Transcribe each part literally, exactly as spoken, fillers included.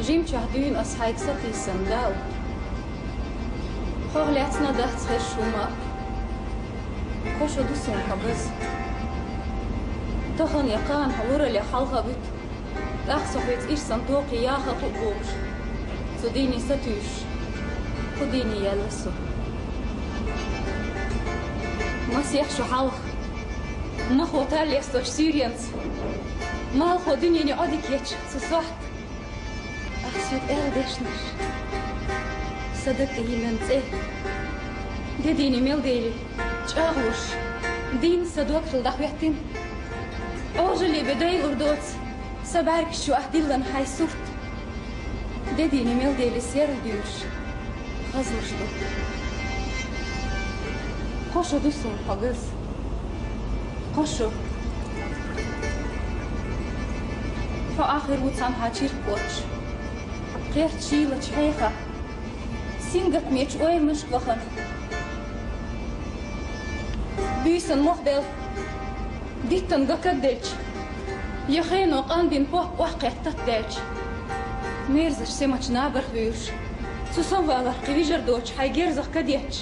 Жимчохь дуьйна ас хьайга сатийсина, Дауд. Хьох лаьцна дац хезаш хӀума а. Кхо шо ду суна хьо гац. Тахана я кхана хьо лурале хьалха а буьту. ТӀаккха со хьоьца ирсан токхе яха а хӀуъ бохуш, цу дийне сатуьйсуш, кху дийне яьлла со. Масех шо хьалха, махо таллестош суьйренца, малхо дуьнене Ӏодика ечу цу сохьта. Ахь соьга аьлла дешнаш, сан дага тӀе йиллина цӀе, де дийне мел дели, чӀагӀлуш, дийнна сан дог хилла дӀахӀоьттина. Ӏожалле бен дайлур доцу сан бӀаьргаш чу ахь диллина хьайн сурт. Де дийне мел дели серла дуьйлуш, хазлуш ду. Кхо шо ду суна хьо гац. Кхо шо. Хьо ахир ву цхьанхьа чиркх воцуш. Кхерча шийлачу хьехахь, сингаттамечу ойланашка вахана. Буьйсан мох белла, диттан ган кагделча, я хено къанбина похк охьакхетта татдаьлча, мерзачу семачу набарх вуьйлуш, цу самаваларх кхин вижар доцуш хьайн герзах кадетташ.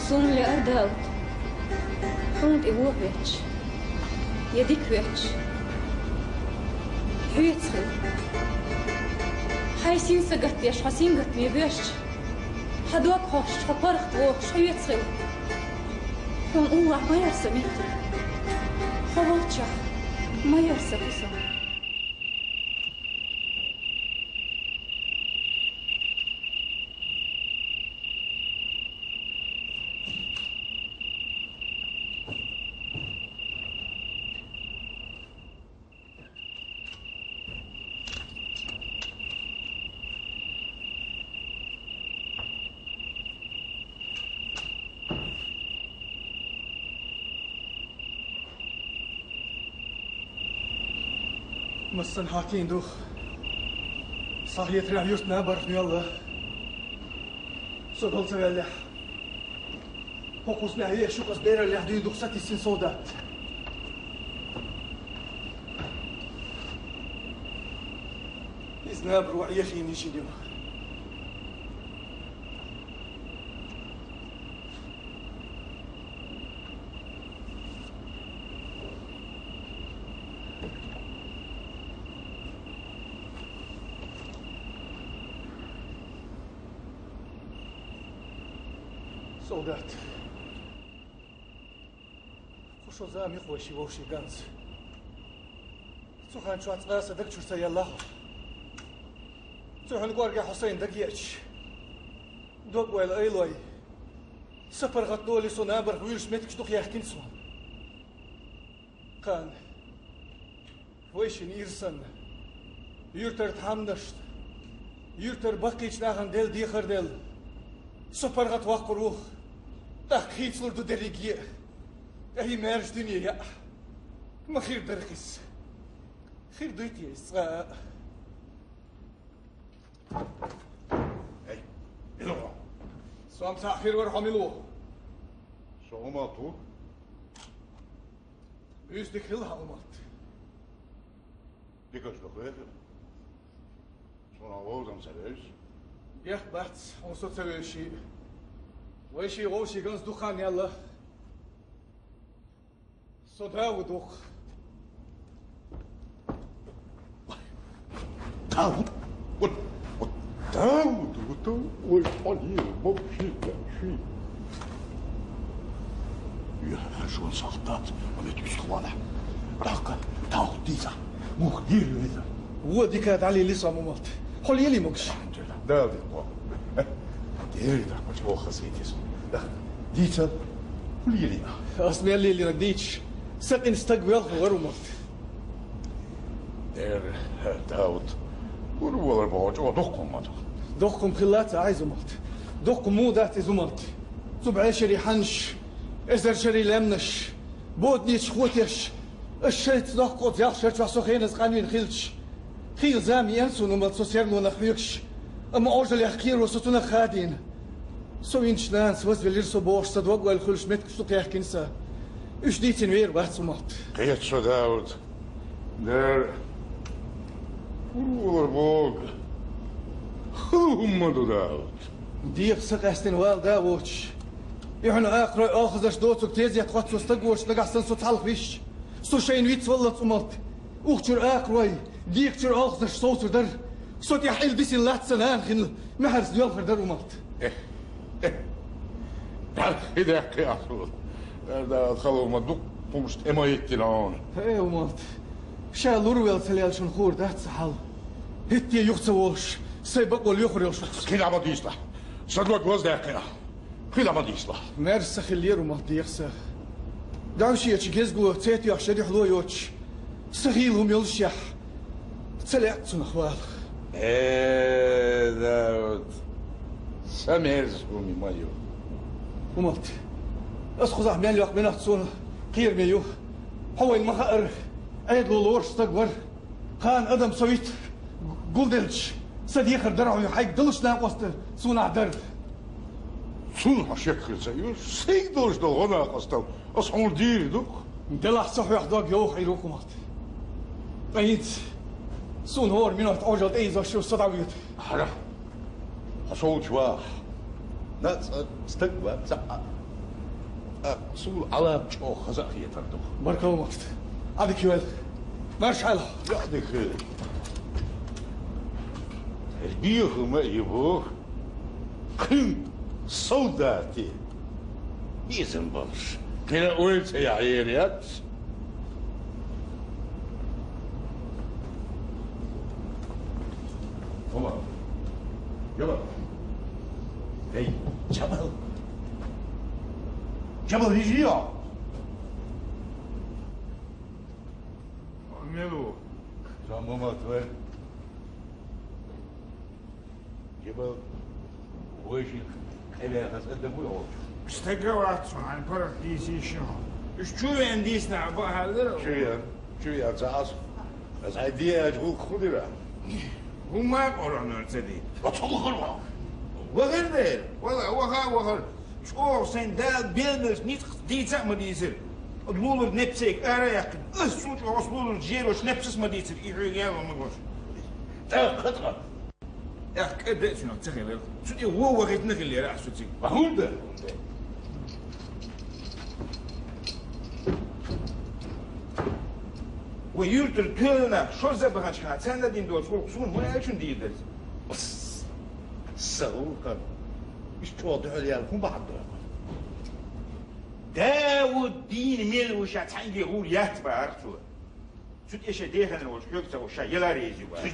Суна лаьара, Дауд, хьуна тӀе вон хӀоьттуш, я дика хӀоьттуш, хьоьца хила. Хьайн син сагатдеш хьо сингаттаме воьжча, хьан дог хьоьстуш, хьо паргӀат вохуш хьоьца хила. Хьуна уллохь ма яра сан меттиг. Хьо волччохь ма яра сан хӀусам. Массанхьа кхин ду. Схьахетарехь юьртан набарх мелла. Со дала ца ваьллехь, хӀокху хӀусамехь вехаш ву-кх ас, бераллехь дуьйна дукха сатийсина солдат. Иза набаро Ӏехийна йиш йина ю. Солдат, кху шо зама ю-кх вайшин вовшийн ганза. Цу хан чохь цкъа а сан даг чуьра ца елла хьо. Цу хьуьнан кӀоргехь хьо сайна дагеача, дог-ойла айлой, сан паргӀат долий со набарх вуьйлуш меттигаш дукха яьккхина суна. Кхана вайшинна ирсанна, юьртара тхьамнашна, юьртара баккхийчу нахана делла дехар делла, со паргӀатвоккхур ву, тӀаккха хийцалур ду дерриге а, ткъа хӀинца маьрша дуьне яа. Ма хир дара-кх иза. Хир дуй те иза цкъа а? Эй, мила ву хьо? Со-м цхьаъ хир вара, хьо мила ву? Со Умалт ву. Буьйса дика хилла хьан, Умалт. Дикаш ду хьехира. Суна вовзам ца вевза. Бехк бац хьуна со ца вевзаш. Вайшин вовшийн ганза дукха хан яьлла. Со Дауд ву-кх. Дауд? Вот, вот Дауд ву-кх, ой, хьо лела могуш хилла ши. Юьхьанхьа шуна сахьт дац, амма тӀуьсух валахь. ТӀаккха Дауд дийца, муха лелийла иза? Вон дика дӀалели со, Умалт. Хьо лелий могуш. Дала дика боху. Дера даккхача оха хазахийти со. Дийца, хӀун лелийна? Ас мел лелийнарг дийцча, сан къинтӀера стаг воьлхур вара, Умалт. Дера, Дауд, гур валар боху чӀогӀа дуккха хӀума ду. Дуккха хӀума хилла ца Ӏа иза, Умалт. Дуккха муха дац иза, Умалт? Цу бӀешерийн хьаннаш, эзар шерийн лаьмнаш, боданечу хотеш, аш шайца доккха оцу ялх шар чохь со хеназа къанвина хилча, хийла зама еана суна, Умалт, со сермонах хьоьгуш, амма Ӏожаллех кхеро со цунах хадийна. Со винчу нанас вазвелира со бохуш, сан дог-ойла хуьлуш меттигаш дукха яьккхина сан. Уьш дийцина вер вац, Умалт. Кхета со, Дауд. Дера, Ура, Бог! Ху хӀумма ду, Дауд! ДегӀ са къаьстина вала да воцуш. И хьуна акхарой оалхазарш доцург тезет хоццо стаг воцуш нагахь санна со цхьалха висча, со шайна вицваллалц, Умалт. Ухчура акхарой, дегӀ чура оалхазарш совцур дара. Со тӀехь илла дисина латта сан нана хилла, маьхьарца доьлхур дара, Умалт. Э, э, бӀарахи даьккхи ахьа. Дала хало ма дукха хӀумаш тӀе ма йиттина хьуна. Э, Умалт, ша лур велла ца лелчун хуур дац сан хьал. ХӀетте юха ца волуш, сайн бакъо лоьхур йолуш ву со. Кхин а ма дийцалахь. Сан дог лаздаьккхина ахьа. Кхин а ма дийцалахь. Мерза ца хиллера, Умалт, дегӀ са. ДӀовшечу гезго цетоьхча дуьхьало йоцуш, сан хийла хӀума йолушехь, ца лаьа цунах вала. Э, Дауд, ца мерза хӀума ма ю. Умалт, ас кхузахь мел йоккха минот суна кхераме ю. Хьо вайна ма хаьара, Ӏедало лоруш стаг вара. Кхана адам со вита гулделча, сан дехар дара хьуна хьайга далуш накъост цунах дара. Цунна хьо шек хир ца ю, сайга долуш долу гӀо-накъостал ас хьуна дийр ду-кх. Делахь со хьоьх дог йовха Ӏийр ву-кх, Умалт. Ткъа хӀинца суна хӀора минот Ӏожалла тӀеизош ю, со дӀавоьду. Хьара, хьо совцуш ваха. Нацкъа стаг вац цхьа а. ТӀаккха суна Ӏалам чӀогӀа хаза а хетар ду. Баркалла, Умалт. Ӏадика йойла. Марша Ӏайла. Ӏадика. Дехар ма йибу. Кхин солдате безам болуш, кхин ойла ца яхьера яц. Хьума, Джабал. Эй, Джабал. Джабал, иди йо. Мелу. Сан ма ма твой. Джабал, вайшин къевеха аса адам вуй хьо? Стага вац хьайн паргӀат дийца йиш ю. Уьш чу вен дийцина а бахьал дара? Чу вен, чу вен ца аса. Аса хьайн дияча гӀуллакх хӀун дира? ХӀумма а къоргӀанор ца дийца. Ва ца вахар ван? Вахар дера. Вала, ваха а вахар. ЧӀогӀа сайн Дала белларш ницкъ дийца а ма дийцира. Лулара непсейга ара а яьккхина. Ас цул чӀогӀа ас лулара жерош непсас ма дийцира. И хьоьга яла ма гош. ТӀаккха тӀаккха. Эх, кӀа де цуьнах ца хилар. Цу тӀе вон вахийтина хилера ахьа цу цига. Ва хӀунда? Вай юьртара тоьланах шозза баханчохь царна дина доцу гӀуллакх суна хӀун аьллачун дийр дара? Ас, сан гӀуллакхана иштта чӀогӀа дуьхьал яьлла хӀун бахьана ду хьуна? Дауд дийна мел ву ша цхьаьнгге гӀур яц бахара цо. Цу тӀе шайн дехар волчу хьоьга ца ву ша яла реза ю бара.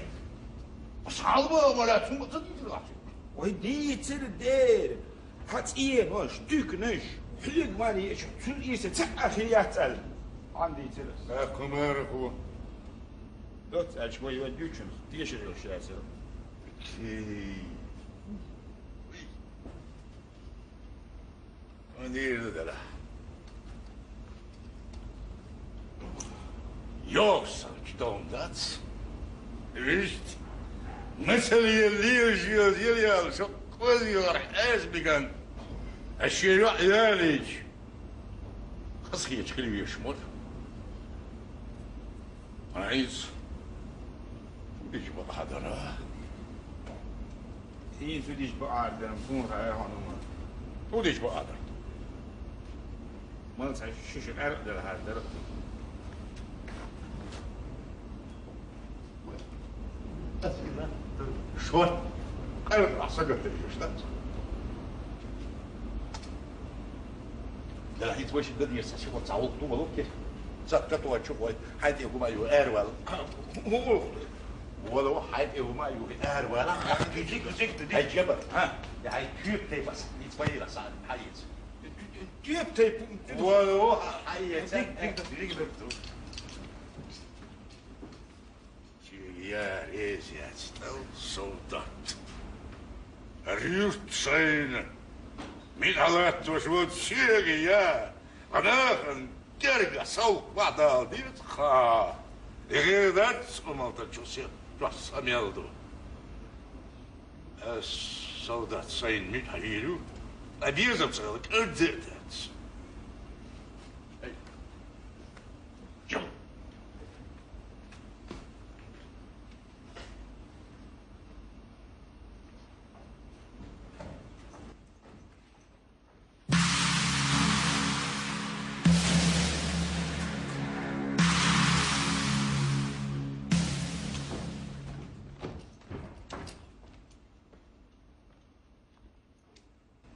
Ас хьалба а вара, цунна ца дийцира ахьа? Вай дийцира дера. Хьан цӀенош, туьканаш, хьоьга ма лиъча, цуьнан ийса цхьаъ а хир яц аьлла. Хьан дийцира ас? Ах, кху марахо. Доцца аьлча, вай ван дуьйцуш, тешар йолуш яцара. Кхий. Ма дийр ду делахь. Йоккхуш санчу дом дац. Вижте, мацалла лелаш йоза ел ял шо кхоза йора хьаьжа биган. Ас шен йоӀ ялийча, хазахеташ хила везаш мара. Ма иза, хӀун дича бакъахьа дара? ХӀинца хӀун дича бакъахьа дара, суна хаьа хьуна ма. ХӀун дича бакъахьа дара? Мала цхьа шиша къаьркъа дара хьара дара. Шорт къаьркъа ахь сагатдеш дац. Дара хӀинца вайшин дан деза, сан ши гӀо ца гӀуллакх ду вало кхи. Ца катугӀа чу гӀой, хьайн тӀе хӀума ю, аравала. ХӀун гӀуллакх ду? Вало, хьайн тӀе хӀума ю, аравала. Дика, дика, дика. Хьай жаба. Хьа? Я хьай куьйп тайпа ас, ниц байира сан, хьай еза. Куьйп тайпа. Вало, хьай еза. Дика, дика, дика, дика. Чу я реза яц тӀал солдат. Рюрт шайна миъ хьалаттош ван чега я, ва нахана герга сов ваӀдал дирца ха. И гӀердац цкъа малтан чу се, чохь са мел ду. Ас солдат сайна миъ хьавийр ю, ткъа безам ца хила кӀарзе а дац. Ай. Чу.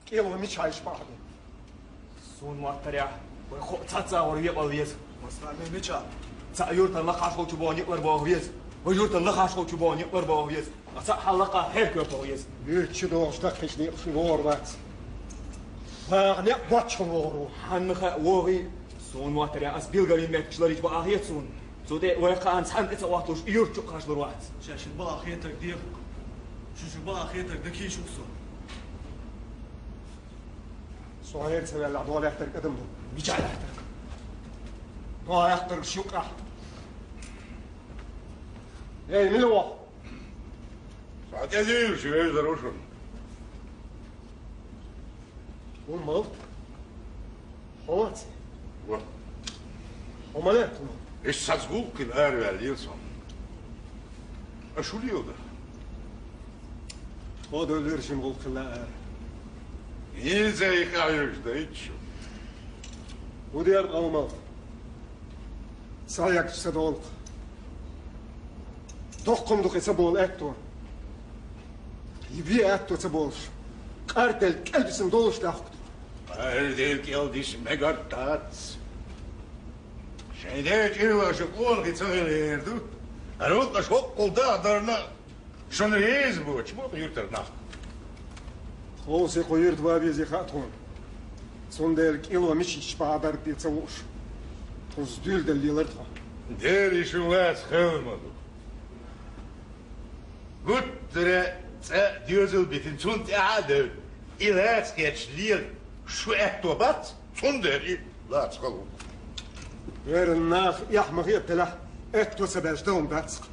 кӀело мича йиш бахьа де. Суна моттарехь, вай кхоъ цхьацца вара векъал веза. Массарна мича? Цхьаъ юьртан лакхахь волчу боху некъ лар боху веза. Вай юьртан лакхахь волчу боху некъ лар боху веза. Ткъа цхьаъ хьан лакхахь хьеркоьпа веза. Юьртчу дохуш даккхийчу некъаш вогӀур вац. Ваха некъ боцчул вогӀур ву. Хьанна хаьа вогӀий? Суна моттарехь, ас билгалйина меттигаш ларийча бакъахь хета суна. Цу тӀе вай кхаанна цхьанна тӀе ца Ӏотталуш, и юьртчу кхачалур вац. Ша шуьга бакъахь хетарг деху-кх. Шу шуьга бакъахь хетарг дан кийча ву-кх со. Со хьера ца ваьллехь, догӀа лаьттарг адам ду. Мичахь лаьттарг? ДогӀа лаьттарг шу юкъахь. Эй, мила воху? Сан тӀедийла шу вевзар ву шуна. Хьо малт? Хьо вац? Ва. Хьо ма лаьтта хӀума? Иштта саца гӀуллакх хилла араваьллера со. Ткъа шу леладо? Хьо доллера шина гӀуллакх хилла ара. Иза и къахьоьгуш дайта шу. ХӀун дера ткъа хьо малт? Ца хьегча ца долу-кх. Доккха-м ду-кх и ца болу аьтто. И бен аьтто ца болуш, къарделла кӀел дисина долуш даьхкина. Къарделла кӀел диса мегар дац. Шайн ден чӀирла аша къонахий ца хилла эр ду. ХӀара ву-кх аша хӀоккхул даха дарна. Шуна реза боцуш бу-кх юьртара нах. Хьовсий, кху юьрта ван везий хаьа тхуна. Цундела кӀело мича йиш бахьа дарба бен ца вууш, тхуна дуьйладала лелара тхо. Дела, и шуна лаьцна хила ма ду. Гуттара а цӀа доьзал битина, цунна тӀаьхьа а девлла, и лаьцна кхеташ лела шу аьтто бац? Цундела и лаьцна хала ву. Вера наха эхь ма хета делахь, аьтто ца баьлча, дан дац-кх.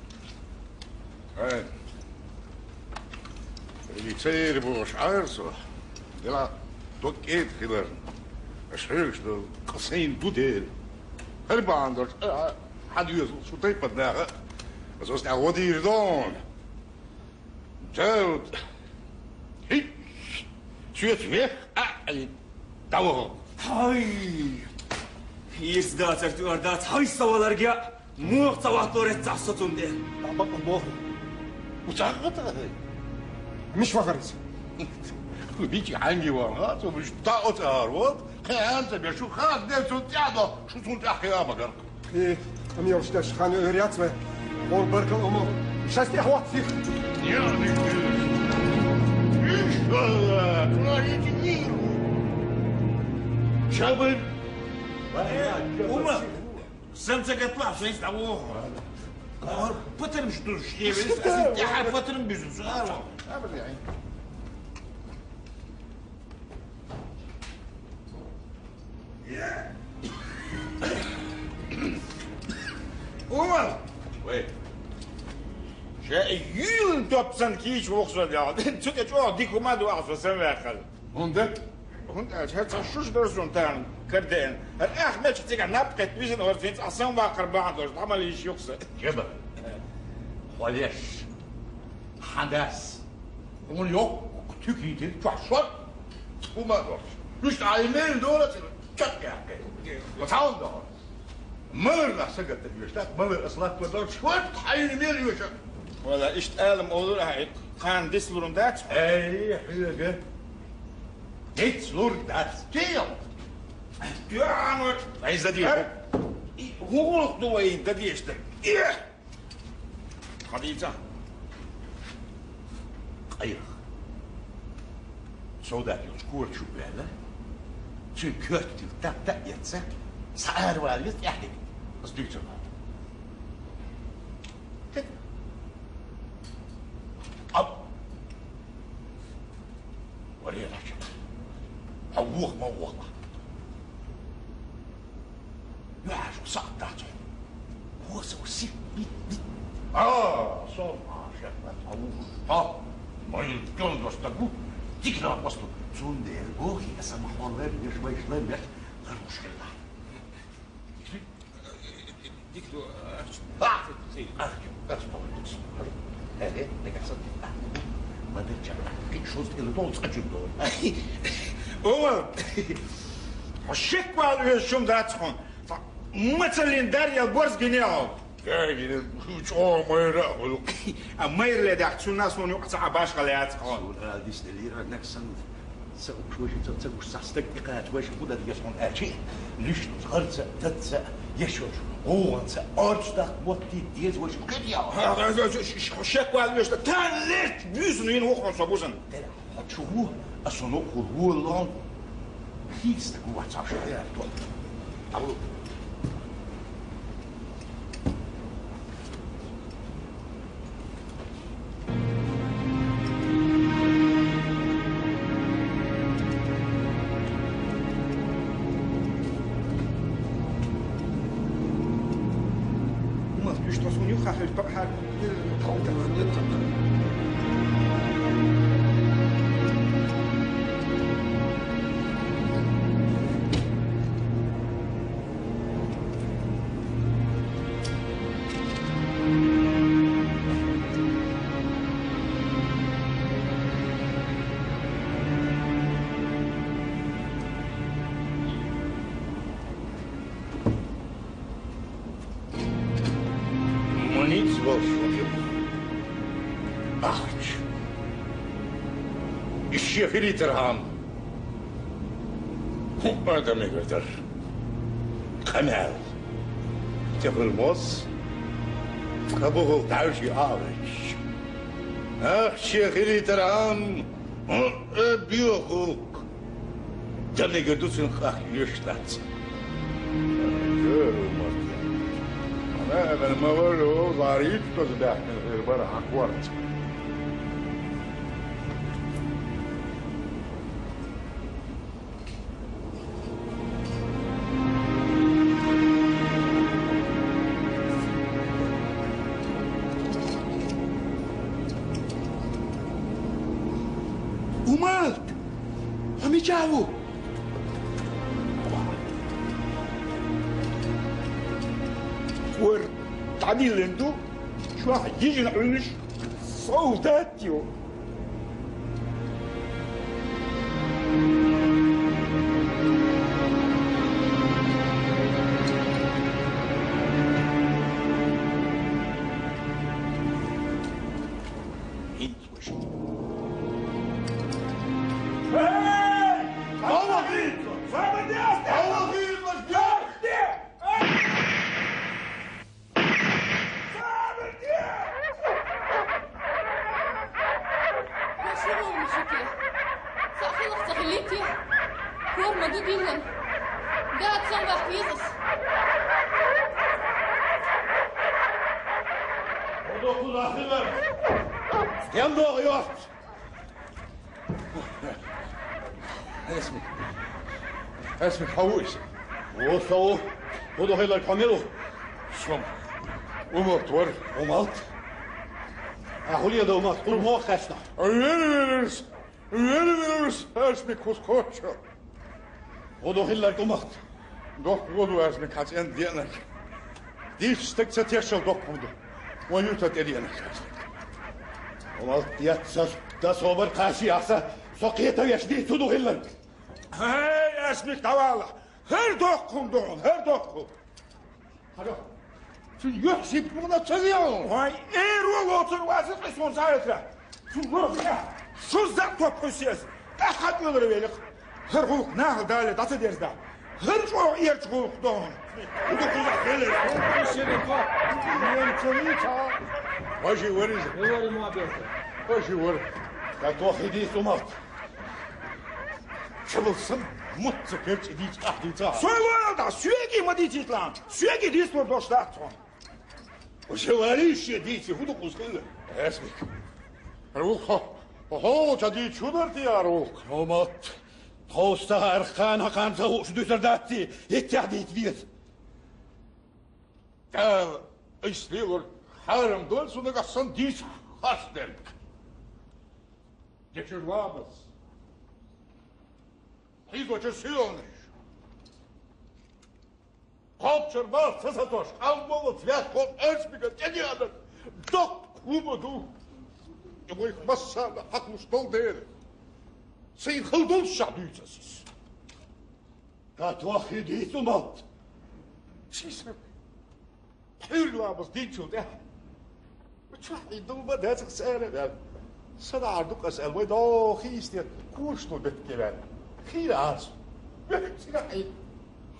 Ай. И ца эр бохуш Ӏара со, делахь дог кӀеда хиларна, аша хьоьгуш долу къа сайна ду дела. ХӀара бахьана долуш, а, а, хьан доьзал шу тайпана наха, аса оцу тӀехь гӀо дийр дона. Дауд, хӀинц соьца вех а Ӏийна, дӀавахо. Хьай! Ирс дацар туьар дац, хьай, са валарга! Муха ца ваттор эццахь со цунна тӀе? ДӀабакъ боху. Уцахатахай. Миш вахар иза? Бичи хьанги ван, ха, цо миш дӀа оцу ара вот. Кхин хьанца беш шу хатта ден цунна тӀе а до, шу цунна тӀе а хиа ма гаркъ. Э, амиявш деш хан эр яц вай. Хор баркал омо. Шас тӀе хватти. Я не. Иншалла, творите мир. Шабыр. Э, ума. Сан ца гатла, сан из того. Патарм что ж, я весь, ас тяхар патарм бизу, саро. Умар! Вай. Ша юн топ сан кийч вохсо дял. Цу тӀе чӀогӀа дика хӀума ду ахьа со сан ваьккхар. ХӀунда? ХӀунда аьлча хӀара цхьа шуш дара суна тахана кара деана. ХӀара ах меча цигахь наб кхетта визина вара, цуьнца ахьа сан ваккхар бахьана долуш, дӀа ма лийша юха сан. Геба. Хьо леш. Хьан дас. Хьуна йоккха туька йитира чохь шор. ХӀума а долуш. Уьш Ӏай мел дола цигахь. Чат яьккхи. Ва цхьа хӀума доху. Малар нах сагатта веш, так? Малар ас латта долчу хӀорд хьайна мел веша. Вала, иштта алам олура ахьа, кхана дицлурун дац? Эй, хьоьга. Дицлур дац. Кел! Дуьхьа ма. Айза деш. И хӀун гӀуллакх ду вай дан деш дар? Э! Хьан дийца? Къайрах. Солдат йолчу кора чу ваьлла, цуьнан коьртатил тап-тап эцца, схьа аравала веза тӀаьхьа дигна. Ас дуьйцур вац. Ап! Варе лача. Хьо вуха ма вохла. Юьхьаш сакъ дац хьо. Хьо со сип бит бит. А, со ма шек бац хьо ву. Хьо, ма ю кён дош тагу. Дикна посту. Цундела бохи аса ма хьо лер веш, вайш лер веш. Лар мушкилла. Дик ду, ахчу. А! Ахчу, ахчу, ахчу. Э, э, дагахь сан. Ма дерча. Кхин шуз тӀе лу долц, а чу дол. Ома! Шек вал веш шум дац хьун. Мацаллин дар ял борз гине ал. Гагина, чӀо майра а хул. А майра ле дах, цунна суна юкъа ца а башха ле ац хьун. Суна а дис делира, нак сан. Ца гуш вайшица, ца гуш цхьа стаг тӀекхача вайшин хӀу дар деза хьона аьлча, луьштанца, гӀарца, дадца, еш йолча гӀовгӀанца, орцах даккха моттийта деза вайшин кхетий? Шек вала вешта, тан лерч буьйсанна вина ву хьона со бусана. Дера, хьо чу ву, а со нукъ хул, воллон. Хийца стаг ву вац хьо шаьртон. ДӀавала. Умалт, уьш тхо суна юххе хир тоъхьар. Ма ницкъ волуш ву ахча. Иштта хилийтархьама, хӀун адамий ведар? Къамел. ТӀехула мос, ткъа бухал тӀаьвший а ваьчча. Ахча хилийтархьама, хӀун а бехулг. Дан мегар ду цуьнан къахьоьгуш дац. Ана ма вара, вовзарийчу тоза баьхкина хир бара хьан корца. Умалт! Хьо мичахь ву? Вара дӀадиллина ду, чохь йижина Ӏуьллуш солдат ю. Шу ву, мужики? Ца хилах ца хилийти? Хор ма ду диллан. Дада, сан вахт везас. Худо кхуза хилар. Стен догӀа йост? Эсмик. Эсмик, хьо ву иза? Ву, со ву. ХӀун ду хилар, хьо мила ву? Со Умалт вара. Умалт? Ахьа хӀун леладо, Умалт? ХӀун мох кхаьчна? Вер-верас! Вер-верас! Эсмик, хӀун кхоччо? ХӀун ду хилар, Умалт? Доккха гӀо ду, Эсмик, хьан цӀенна деанарг. Дийцачу стаг ца тешал доккха хӀума ду. Вайн юьртара тӀедеанарг. Умалт, эцца, дан собар кхачий ахьа, со кхета веш дийца хӀун ду хилларг. ХӀей, Эсмик, дӀавала! ХӀара доккха хӀума ду хьуна, хӀара доккха хӀума! Хьажа, цуьнан юьхь-сибат мукъана ца веана? Вай, эро лоцур вацара кхин суна цхьа а ветра. Цу лорахь шузза а топ хьуьсса еза, тӀаккха хьан кӀелара велира. ХӀара гӀуллакх нахала далале дӀа ца дерзадахь, хӀара чӀогӀа эрча гӀуллакх ду хьуна. Уда кхузахь хилар. Хьо шеран топ. Немцаллица. Важи вариза. Вари ма беса. Важи вар. Дан тохий дийца, Умалт. Чабал сан мотт ца керча дийца, ахь дийца. Со лоьрал дӀа, соьгий ма дийцийталахь, соьгий дийцалур долуш дац хьуна. Уже валийша дийци, хӀун ду кхуза хилла? Эсмик. ХӀара гӀуллакх хьо, хьо хьолча дийца хӀун дара те хӀара гӀуллакх? Умалт, тховса ца хаарх кхана хьан кхана ца хууш дуьсур дац те, хӀеттехь дийца деза. Дала, айса лелор хьарам дой, цу нагахь санна дийца харц дерг. Дечуьра лабаз. Хьийзочуьра соьланаш. Кхобучуьра бала ца сатош, къам моллаца ваьхна волу Эсмика тӀедеанарг доккха хӀума ду. И вайх массарна хьакхалуш долу дела, сайна хала доллушехь дуьйцу ас иза. Дан тохий дийца, Умалт. Ши сан пхьуьйра лабаз динчул тӀаьхьа чохь и дума дацах цара а ваьлла. Са дагӀар ду-кх ас аьлла, вай догӀу хи йисте кочано бетта кеваьнна. Хийра Ӏа со. Бехк цигахь хьийта.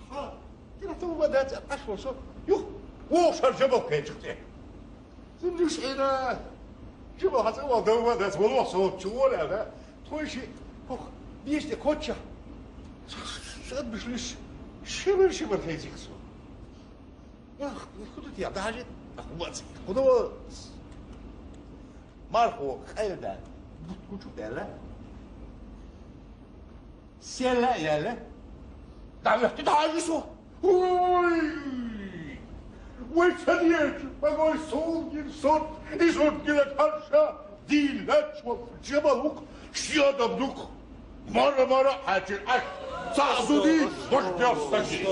Хьа, кира ту ма дац, Ӏаш ву со. Юх, вогӀу шар Жабал кхечух тӀе. Зимниш Ӏина. Жабал хьан цӀа вал дов ма дац, вало со чу вон аьлла. Тхойши, хох, бийш тӀе кочча. Шад биш лиш. Шимар, шимар хезих со. Ах, худа тя, даже, ах, вот, худа. Мархо, къайда, бут кучу дела. Села яла. Давлахты даже со. Ой! Ой, цадиет, погой сулгин сот, и сот гилет харша, дин лачвал, джабалук, шиадабдук. Мара-мара хьаьчи Ӏаш, цхьа а зуди, баш бел стаги.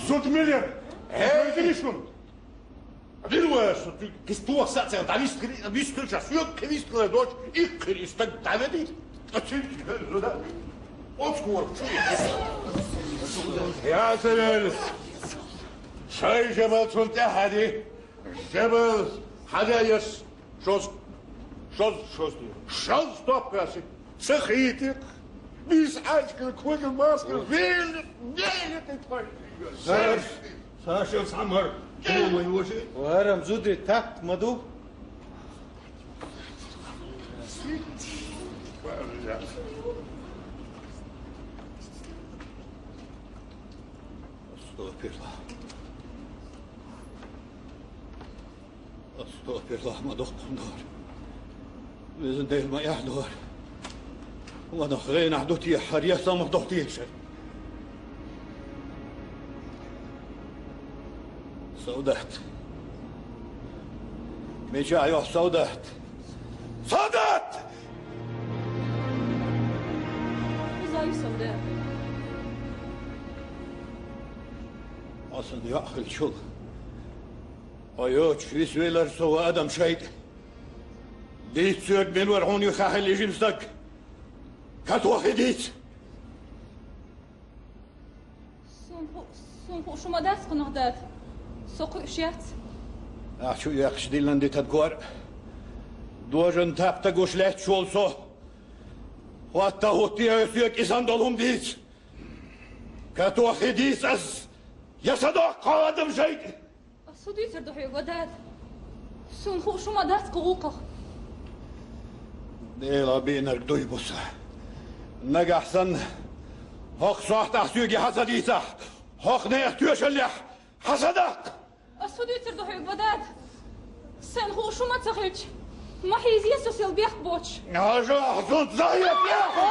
Зуд миллер. Эй! Дин вай со, кис тух сацел, да вискри, вискри час, юк, вискри доч, икхри стаг даведи. Ацин, зуда. Оцкур, чу. Я савелс. Шай жабал цун тяхади. Жабал хьадаес шоз, шоз, шоз, шоз топкаси. Ца хийтих. Бис Ӏачкал, квагал, маскал, вели, вели, ты твой. Саш, Саша, Самар, ты мой воши. Варам зуди так маду. Астагфируллах. Астагфируллах, ма доккхун дора. Везан Дела, ма эхь дора. Ма нах гӀенахь ду те, хьар я самах дох те шер. Савдат. Мича йо Савдат. Савдат! Иза ю Савдат. Асан яхилчул. Ой, чу вис велар со ва адам шайтӀа. Дийца соьга мила вара хьуна юха хьаьхила и жима стаг. Катохи дийца. Сун ху-, сун ху шу ма дац кхунах дат. Со кхуьуш яц. Ахь чу эккхаш диллан ди тад гор. Дожан тапта гуш лаьтташ волу со. ХӀотта хӀуттий аса соьга кӀисан долу хӀума дийца. Катохи дийца ас. Я садоккху хьо адам шайтӀа. Ас хӀун дуьйцур ду хьоьга, ва дада? Суна хууш хӀума дац кху гӀуллакхах. Дела бийнарг дуй бу сан. Нагахь санна, хӀокху сохьтахь соьга хьан ца дийцахь, хӀокху нехан тоьшаллехь хьан ца даккха? Ас хӀун дуьйцур ду хьоьга, ва дада? Сайна хууш хӀума ца хилча, ма хьийзае со сел бехк боцуш. Хьажа, ахь зун ца хьекхехьа!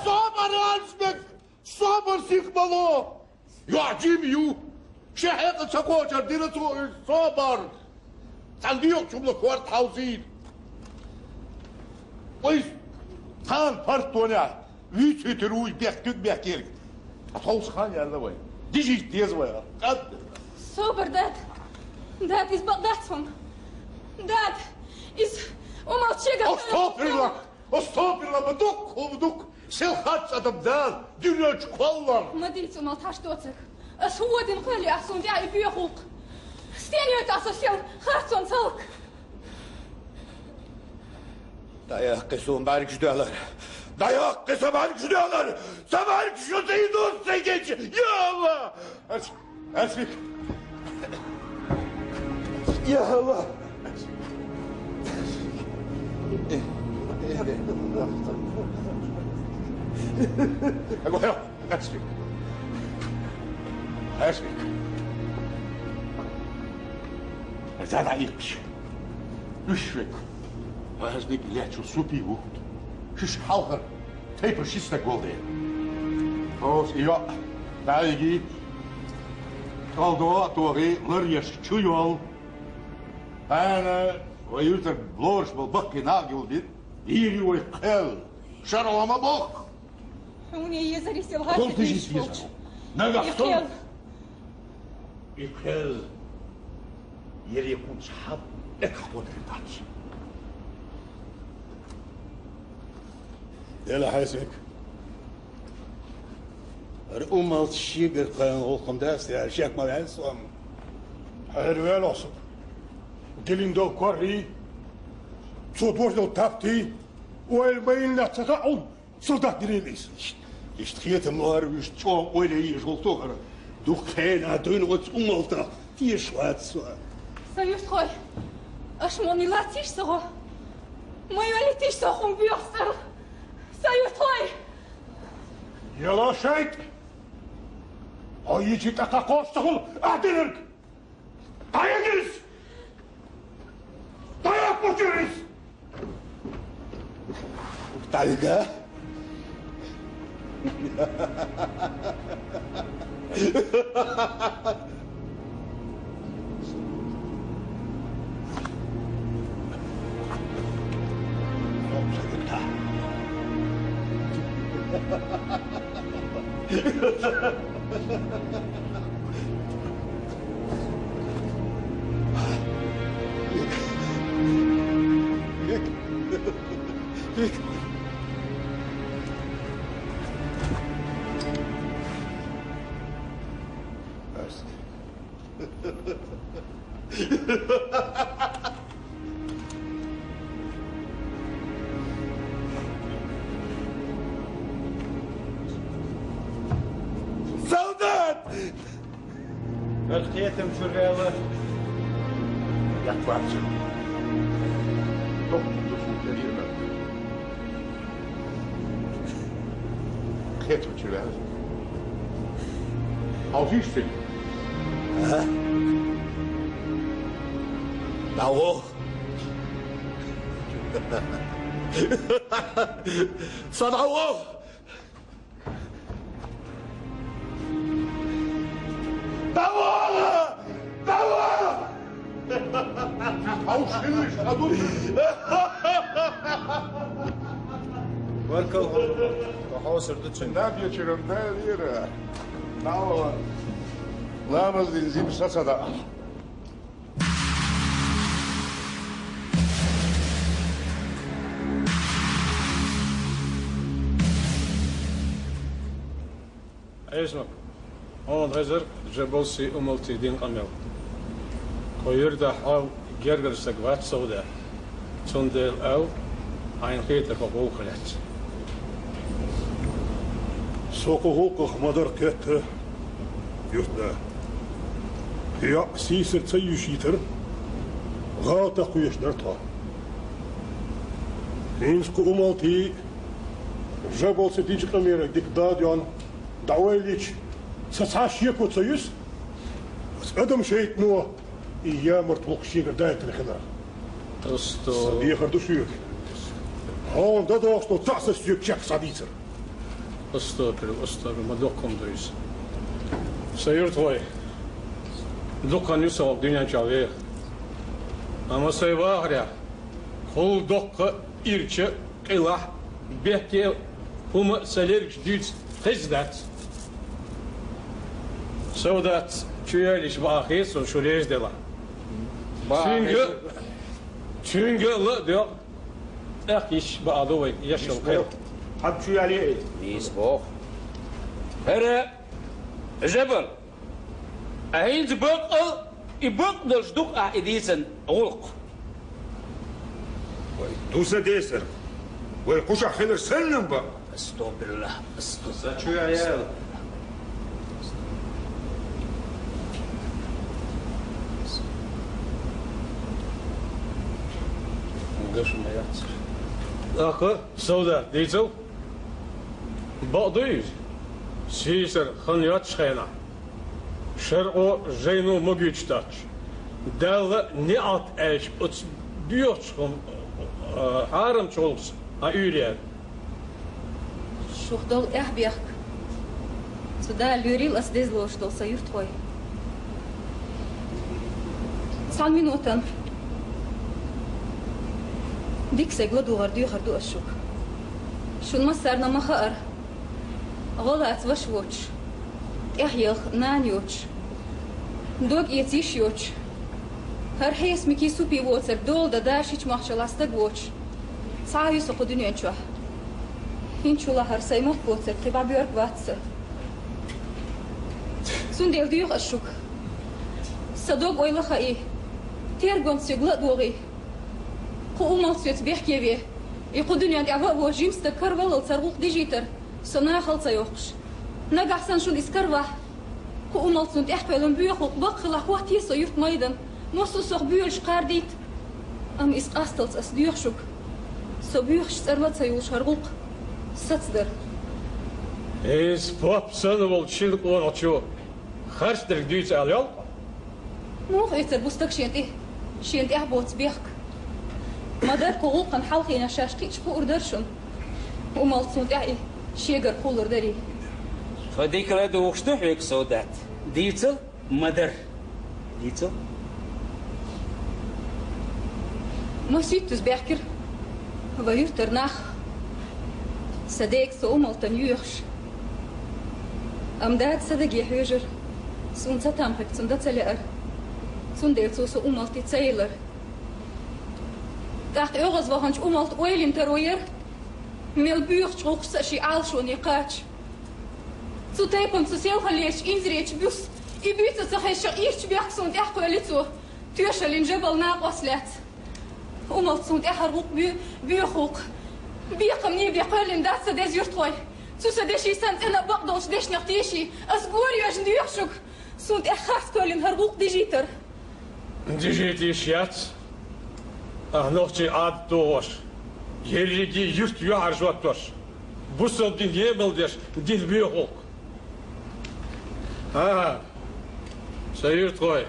Собар, Альсбек! Собар сих бало! ЙоӀ жима ю! Шен хьекъал ца кхочур дира цо иза, собар! Цхьана доьхучу хӀуманах корта хьовзийна. Вай цхьана партонехь вуьйцуьйтур ву и бехк, куьг бехкерг. Ткъа тховса хан яьлла вай. Дижийта деза вай, къад. Собар, дад! Дад, иза бакъ дац хьуна! Дад! Иза умалчега... Астагфируллах! Астагфируллах, ма дуккха хӀума ду-кх, сел хац адам Дала дуьнен чу кхолларх. Ма дийца, Умал, тхьаш доцург. Ас хӀун дина кхоьллий ахь суна тӀехь и боьха гӀуллакх? Стен йойту ахь со сел харцонца хӀаллак? ДӀаяккхи суна бӀаьргаш доьлар. ДӀаяккхи сан бӀаьргаш доьлар! Сан бӀаьргаш шу тӀе ду сан геча! Я АллахӀ! Альсбик! Я АллахӀ! Альсбик! Альсбик! Уьш век! Альсбик лечу супи ву. Шиш хьалхара тайпа ши стаг волу дела. Оцу и йоӀ дӀайигий, кӀалдо а тохий, ларъеш чу йол. Хьана вай юьзар лоруш болу баккхий нах гулбира, дийр ю вай кхел. Шарахь ма боху! Хьуна езари сел гӀаттийша волчу. Нагахь сон и кхел ере кхунца хьаб экха кхоьллина дац. Дела хьайсик. ХӀара умалц шегара кхайна гӀуллакх ма дац, яра шек ма ваьлла сом. Хьера ваьлла со. Дилина долу корхий, Цо дождал таптий, ойла ма йиллинехь ца хаьа хьуна, солдат дирийла иза. Иштта хетам лоруьйтуш чӀогӀа ойла е езаш волу тохара дукха хенахь дуьйна оцу умалтах тешаш вац со. Сан юьртахой, аша муьлхха латтийша со гӀо? Ма йоллийтийша со хӀума боьхсарх? Сан юьртахой! Яла шайтӀа! Хьо йичи тӀакхакхош ца хуьлу, ахь динарг! ДӀаягирис! ДӀаяккхучуьра иза! ДӀавига! Солдат! Ас кхетам чуьра ваьлла. Яккхавац. Дохкун дусу тӀе вирна. Кхетам чуьра ваьлла. Хьовсийша цуьнга. А? ДӀагӀо! Са дӀагӀо! ДӀавала! ДӀавала! Хьовшаллаш хьан ду? Баркалла хьуна, хьо хьовсур ду цуьнан. Наб ечеран далера. ДӀавала. Ламаз дина зима са ца даахь. Эзмак, хьуна хезира Джабалси Умалти дина къамел. Кху юьртахь хьо гергара стаг вац, Сауда. Цундела ал хьайна хетарх хьо гӀуллакх лаьцна. Со кху гӀуллакхах ма дара кхетта, юьртда. ЙоӀ сийсара ца юьйшийтара, гӀалатах кхоьруш дара тхо. ХӀинца кху Умалти Джабалси динчу къамеле дика дӀадоьгӀна дӀаойлийча, сан цхьа а шеко ца юьсу, аса адам шайтано и ямарта гӀуллакх шегара дайтина хиларх. Сан дехар ду шуьга. Хьуна дан догӀуш долу цхьаъ сан соьга чекх схьадийцар. Астагфирулла, астагфирулла, ма доккха хӀума ду иза. Сан юьртахой, дукха хан ю со хӀокху дуьнен чохь веха. Амма сайн вахарехь, хӀула доккха ирча, къилахь, бехке хӀума а сан лергаш дуьйцу хезна дац. Саудат чу йоьллича баа хета суна, шу реза делахь. Цуьнга, цуьнга ла а доьгӀу, тӀаккха йиш баа ду вай, яшал кхел. Хьан чу яле? Нийса боху. ХӀара, Жабал, ахьа хӀинца бакъал, и бакъдолуш ду-кх ахьа и дийцина гӀуллакх. Вай, ду сан десар. Вай, кхушахь хилар санна бан. Астагфирулла, астагфирулла. Сан чу ял. Гаша ма яц. ТӀаккха, Сауда, дийцал? Бакъ ду иза? Сийсара хан йоцчу хенахь, шарӀо жайно магуьйтуш доцуш, Далла неӀалт аьлча, оцу доьхучу хӀума, а, хьарамчу гӀуллакхца хьан уьйр яра? Шух долу эхь-бехк. Цу Дала лоьрийла ас деза лоруш долу сан юьртахой. Цхьана минотан дика стаг ладугӀар доьхур ду ас шуьга. Шуна массарна ма хаара, гӀо лаца ваша воцуш, тӀехъялх нана йоцуш, дог эца йиш йоцуш, хӀара хьесамикий супий воцург дола дан да шича мохчалла стаг воцуш, цхьа а ю со кху дуьнен чохь. ХӀинца чулахь хӀара сайн мохк воцург кхин бӀе боьрг вац сан. Цундела доьху ас шуьга. Сан дог-ойла хаий, тергамца соьга ла а догӀий. Кху Умалт соьца бехке ве. И кху дуьнен тӀехь ва а ву жима стаг караваллалц хӀара гӀуллакх дижийтар, со нахала ца йохкуш. Нагахь санна шуна иза каравахь, кху Умалт цунна тӀехь кхоьллина боьха гӀуллакх баккхилахь, хӀоттае со юрт-майдан, массо а сох боьлуш кхардийта. Амма иза къасталц ас доьху шуьга, со боьхача цӀерла а ца юлуш хӀара гӀуллакх сацадар. Иза поп санна волчу шина къонахчо харцдерг дуьйцу ала йолу хьо? Муха эцар бу стаг шен тӀе, шена тӀехь боцу бехк? Ма-дарра кху гӀуллакхна хьалхенаш шаьш кхиъча хуур дара шуна, Умалт цунна тӀехь и шегара кхуллур дарий. Тхо дика ладугӀуш ду хьоьга, Совдат. Дийцал, ма-дарра. Дийцал. Масийтта иза баьхкира вайн юьртара нах, сан дега со Умалтана йоьхуш. Амма дада сан даге хьоьжура, суна ца там хирг цунна дан ца лаьара. Цундела цо со Умалте ца елира. ТӀаккха оьгӀазваханчу Умалта ойлина таро яра, мел боьхачу гӀуллакхашца а шен Ӏалашоне кхача. Цу тайпана цу селхаллерчу инзаречу буьйса и буьйцу ца хезча, ирча бехк суна тӀехь кхоьлли цо, тоьшаллин жабал накъост лаьцна. Умалт цунна тӀехь хӀара гӀуллакх боь-, боьхалкх. Бекхамне бен кхоьллина дац сан деза юьртахой. Цу сан деши санна цӀена а бакъдолчу дешнех теший, ас гора йоьжна доьху шуьга, суна тӀехь харц кхоьллина хӀара гӀуллакх дижийтар. Дижийта йиш яц. Ахь нохчийн Ӏадат дохош, ерриге юьртан юьхьӀаьржа хӀоттош, бусалба дин емал деш дина боьхалкх. ХӀан-хӀа, сан юьртахой,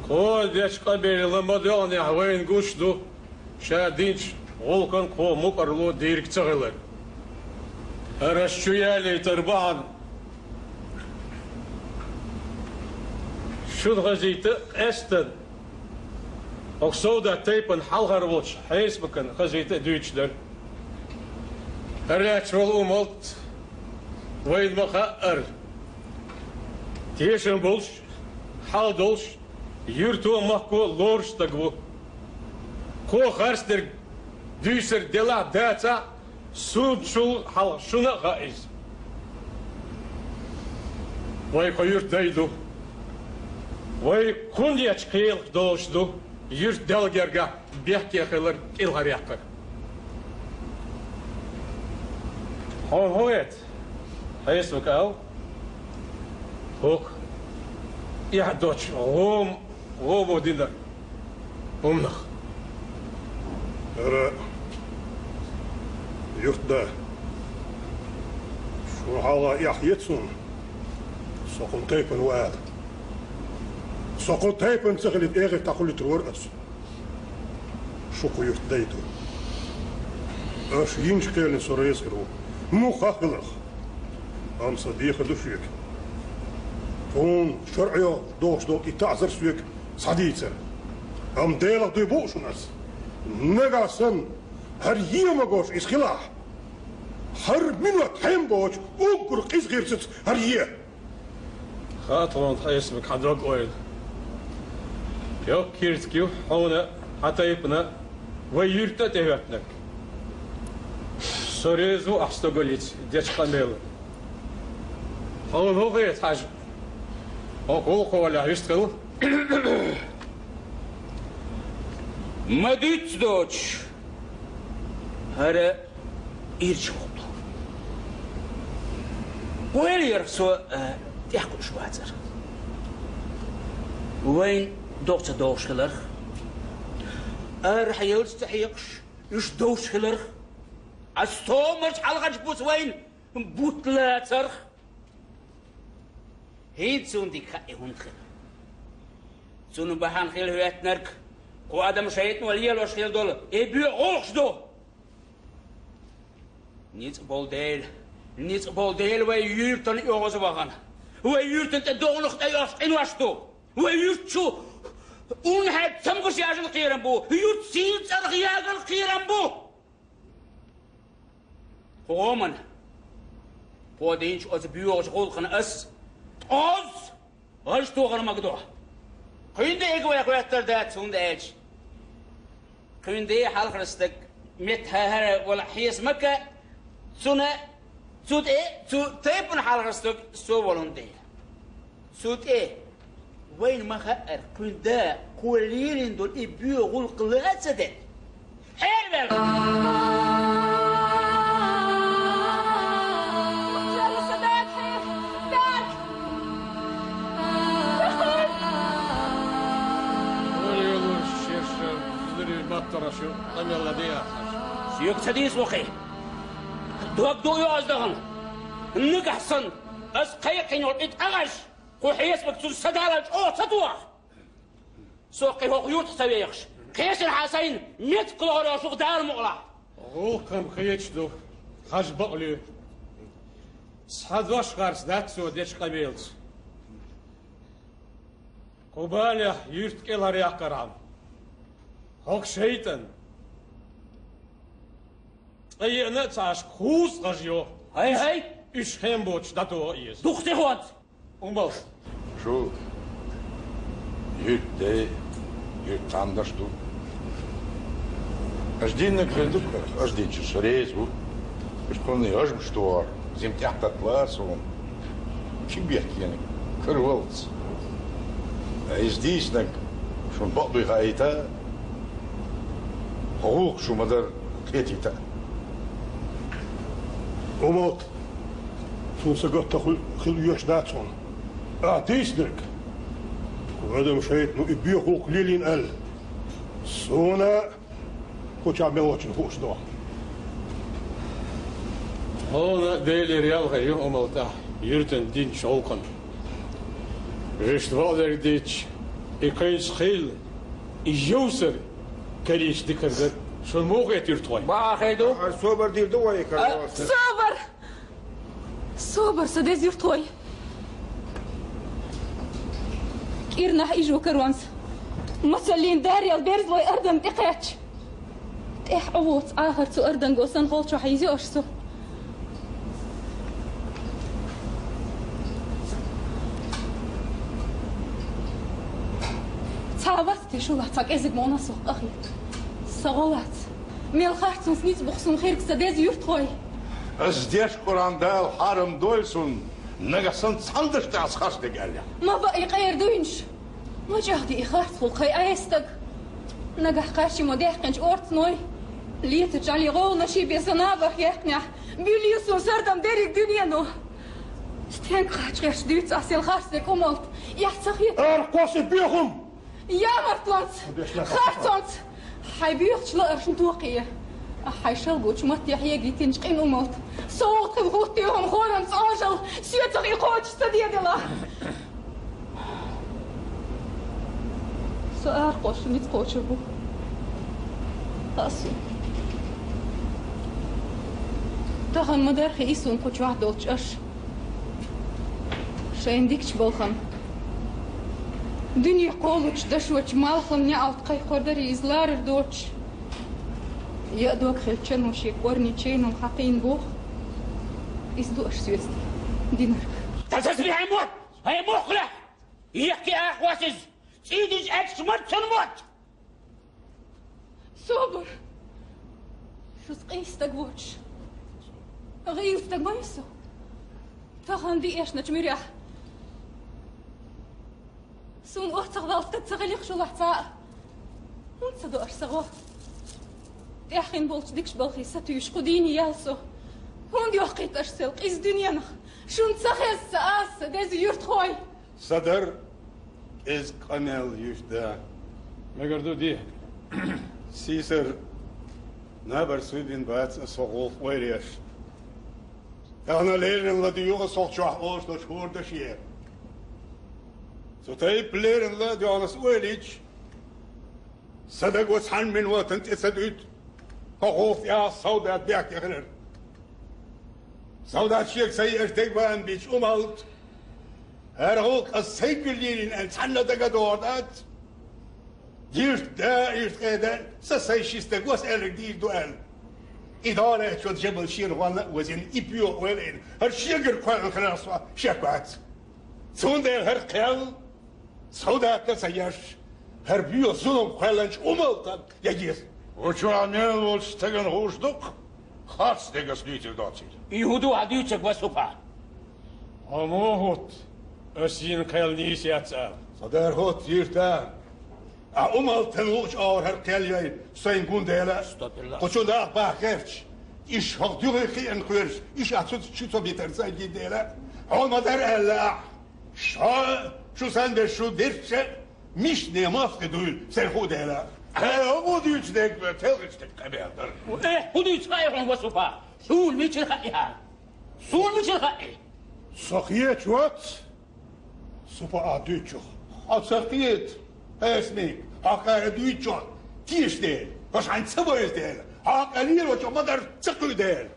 кхо дечу къамелан ма-доьгӀнехь вайна гуш ду, ша динчу гӀуллакхна кхо мукӀарло дийриг ца хилар. ХӀара ас чу ялийтар бахьана шуна хазийта а къаьстина, хӀокху Совдат тайпана хьалхара волчу Хьесамакана хазийта а дуьйцуш дара. ХӀара лаьтташ волу Умалт вайна ма-хаъара, тешам болуш, хьал долуш, юьрто а, махко а лоруш стаг ву. Кхо харцдерг дуьйцург делахь а, дацахь а, суна чул хьалха шуна а хаьа иза. Вай кху юьртан дай ду. Вай кхунечу кхелах долуш ду юьртан Далла гергахь бехке хилар, кӀелхьаръяккхар. Хьуна хӀун эца? Хьесамака ала. ХӀокху эхь доцчу гӀома, гӀомо динарг хӀуманах. ХӀара юьртда, шуна хьалха эхь еза суна, со кхунна тайпана ву ала. Со кхунна тайпана ца хилийта, эхарт дӀакхуллуьйтур вара ас. Шу кху юьртан дай ду. Аша йинчу кхелана со реза хир ву, муха хиларх. Амма сан дехар ду шуьга. Тхуна шарӀо дохуш долу и таӀзар соьга схьадийцар. Амма Делах дуй бу шуна ас. Нагахь санна хӀара е магош иза хилахь, хӀара минот хьем боцу уггар къиза гӀирсаца хӀара е. Хаьа тхуна, Хьесамак, хьан дог-ойла. Йоккха киртиг ю хьуна а, хьан тайпана а вай юьртан а тӀехӀоьттинарг. Со реза ву ахь стогаллица дечу къамелан. Хьуна хӀун хета, Хьажа? Хьо гӀуллакхо валахь вистхила? Ма дуьйццу доцуш, хӀара ирча гӀуллакх ду. Ойла ярх со, а, тӀехкхуьуш вацара. Вайна догӀа ца догӀуш хиларх, арахь елча ца хьекхаш, уьш довш хиларх, а стомарчу хьалхарчу буса вайна бутт лацарх. ХӀинца суна дика хаьа и хӀунда хилла. Цунна бахьана хила хӀоьттинарг кху адам шайтӀано лелош хила долу и боьха гӀуллакхаш ду. Ницкъ болу Дела, ницкъ болу Дела вай юьртана оьгӀазвахана. Вай юьртана тӀе догӀанах тӀейогӀуш къинош ду. Вай юьрта чу унахьаьд цамгаш яжал кхерам бу, юьрта сийна цӀарах ягал кхерам бу. ХӀокху гӀомана, кхо динчу оцу боьхачу гӀуллакхана ас ткъоз гӀаж тохар магадо. Кхуьнан дега вай хоьттар дац, хӀунда аьлча кхуьнан ден хьалхара стаг метта хӀара вала Хьесамака, цуьнан, цу тӀе цу тайпана хьалхара стаг со волун дела. Цу тӀе вайна ма-хаъара, кхуьнан да кхо лелийна долу и боьха гӀуллакх ла а ца деъна, Хьервел! Соьга ца дийца вахе. Дог ду оьгӀаз дахана. Нагахь санна, ас кхайкхийна йолу и тӀагӀаш, кху хьесапах цунна са далар чӀогӀа ца тоха. Со кхин хӀокху юьртах ца вехаш, кхечанхьа сайна меттиг лохур йолуш ву-кх, Дала мукъалахь. ГӀуллакхам хеташ ду, хьажа бакъ лоь. Цхьа дош харц дац цо дечу къамелаца. Кху балехь юьрт кӀелхьаръяккхархьама, хӀокху шайтӀан ткъа еана а ца Ӏаш, кхузткъа жо. ХӀай-хӀай! Уьш хен боцуш дӀатоха иза. Дукха тӀехонца! Умал. Шу юьртан дей, юьртан даш ду. Аша диннарг хир ду-кх, аша динчуьра со реза ву. Иштта кхунна хӀажамаш тохар, зима тӀехь татталара суна. Чу бехкениг караваллалц. Иза дийцинарг шуна бакъ дуй хаийта, хӀокху гӀуллакх шу ма-дарра кхетийта. Умалт, цунна са гатта хила оьшуш дац хьуна. Ахь дийцинарг, кху Адам шайтӀано и боьха гӀуллакх лелийна аьлла, суна кху чохь мел волчунна хууш ду. Хьуна Делера ял хир ю, Умалт, ахь юьртана динчу гӀуллакхана. Вуьшта бакъдерг дийцича, и кхайкхам хилла, и йовсар карийча диканиг дара. Шуна муха хета, юьртахой? Бахьана хир ду. Ара собар дийр ду вай, кара. А, собар! Собар, сан деза юьртахой! КӀирнахь Ижу каронца, мацаллин дарел берзалой Ардам тӀекхаьчча, тӀаьхьа Ӏу воцу ахар цу Арданго санна холчохь хьийзийо аша со. Цхьа а вац те шу лаца кӀезиг мукъана сох къахета? Са гӀо лаца. Мел харцонца ницкъ бу-кх суна хирг, сан деза юьртахой! Ас деш Къуръан Дала хьарам дойла суна, нагахь санна цхьана дашна тӀехь ас харц дерг аьллехь. Ма баа и къера дуйнаш! Ма чӀагӀде и харц гӀуллакх, хӀай Ӏеса стаг! Нагахь кхаччалц даьккхинчу орцаной, летачу Ӏали гӀовгӀанаший бен сан набарх яьккхинехь, буьллий суна сардам дерриг дуьнено! Стенга кхача гӀерташ дуьйцу ас и харц дерг, Умалт, эхь ца хета? Ара кхосса и боьха хӀума! Ямартлонца, харцонца хьайн боьхачу лааршна тохае. Ахь хьайн шалгочу матте хьегийтинчу къинан, Умалт, со вухтхим хӀуттий хьуна хӀорамца Ӏожалла, соьцах и кхочуш ца деделахь. Со арахьош ницкъ кхочур бу. Хаьа суна. Тахана ма-дарра хии суна кху чохь долчу аша. Шайна дикачу балхана, дуьне кхолучу дашочу малхана неӀалт кхайкхор дарий иза ларар доцуш? Яа дог хилча, ну шен кӀорни чейнал хьакхийна боху. Иза ду аша соьца динарг. Ца сацабе хьайн мотт! Хьайн мохк лехь! Ехке арахьош иза! ЦӀийдинчу аьтташ марччана мотт! Собар! Шуьца къийса стаг воцуш, гӀийла стаг ма ву со. Тахана диэшначу муьрехь суна оццах ваьлла стаг ца хилийта шу лаца а. ХӀунда ца до аша сан гӀо? ТӀаьхьа хин болчу дикачу балхийн сатуьйсуш кху дийне яьлла со. ХӀунда йохкуьйту аша сел къиза дуьненах? Шуна ца хеза аса, сан деза юьртахой! Сан дара кӀезиг къамел, юьртда. Мегар ду де. Сийсара набарш суй бина бац аса хӀокху гӀуллакх ойла еш. Тахана леррина ладуьйгӀу аса хӀокху чохь олуш долчу хӀора даше. Цу тайпа леррина ладоьгӀна аса ойла йича, сан даго цхьана минотана тӀе ца дуьту хӀокху гӀуллакх тӀехь Саудат бехке хилар. Саудат шега ца еъча дегабаан бийча, Умалт, хӀара гӀуллакх аса сайга лелийна аьлла цхьанна дага а догӀур дац. Юьртда, юьртда, сан сайн ши стаг ву, аса аьлларг дийр ду аьлла. И дӀа а лаьтташ, Жабал шена гӀонна а озийна, и боьха ойла а йина, хӀара шегара кхоьллина хиларх со шек вац. Цундела хӀара кхел Саудатна а ца еш, хӀара боьха зулам кхоьллинчу Умалтана ян деза. Ву чохь мел волчу стагана хууш ду-кх харц дерг ас дуьйцур доцийла. И хӀун ду хьан дуьйцург, Васупа? Хьо муха хӀутту, ас йина кхел нийса яц ала? Со дара хӀутту, юьртда. А Умал тан лугӀучу агӀор хӀара кхел йой, сайн гун дела. Астагфируллах. Кху чу нах баха гӀерташ, иш хӀокху дуьхе кхиъна кхоьруш, иш а цу чу цо битар сайн гин дела. Хьо ма дара аьлла ахь, ша шу санна берш шу дерча, мишне мостагӀий дуйла, церан хӀу дела. Хье, хӀун дуьйцу дерг бен, телхинчу дерг къамел дара. Э, хӀун дуьйцу хаьа хьуна, ва Супа? Суна мичара хаьа хьан? Суна мичара хаьа? Со кхечу вац. Супа а дуьйцух. Хьо ца кхета, хьесмик, хьо кхара дуьйцух, тешаш дела, хьо шайна ца вевза дела, хьо кхара лелочух ма-дарра ца кхуьу дела.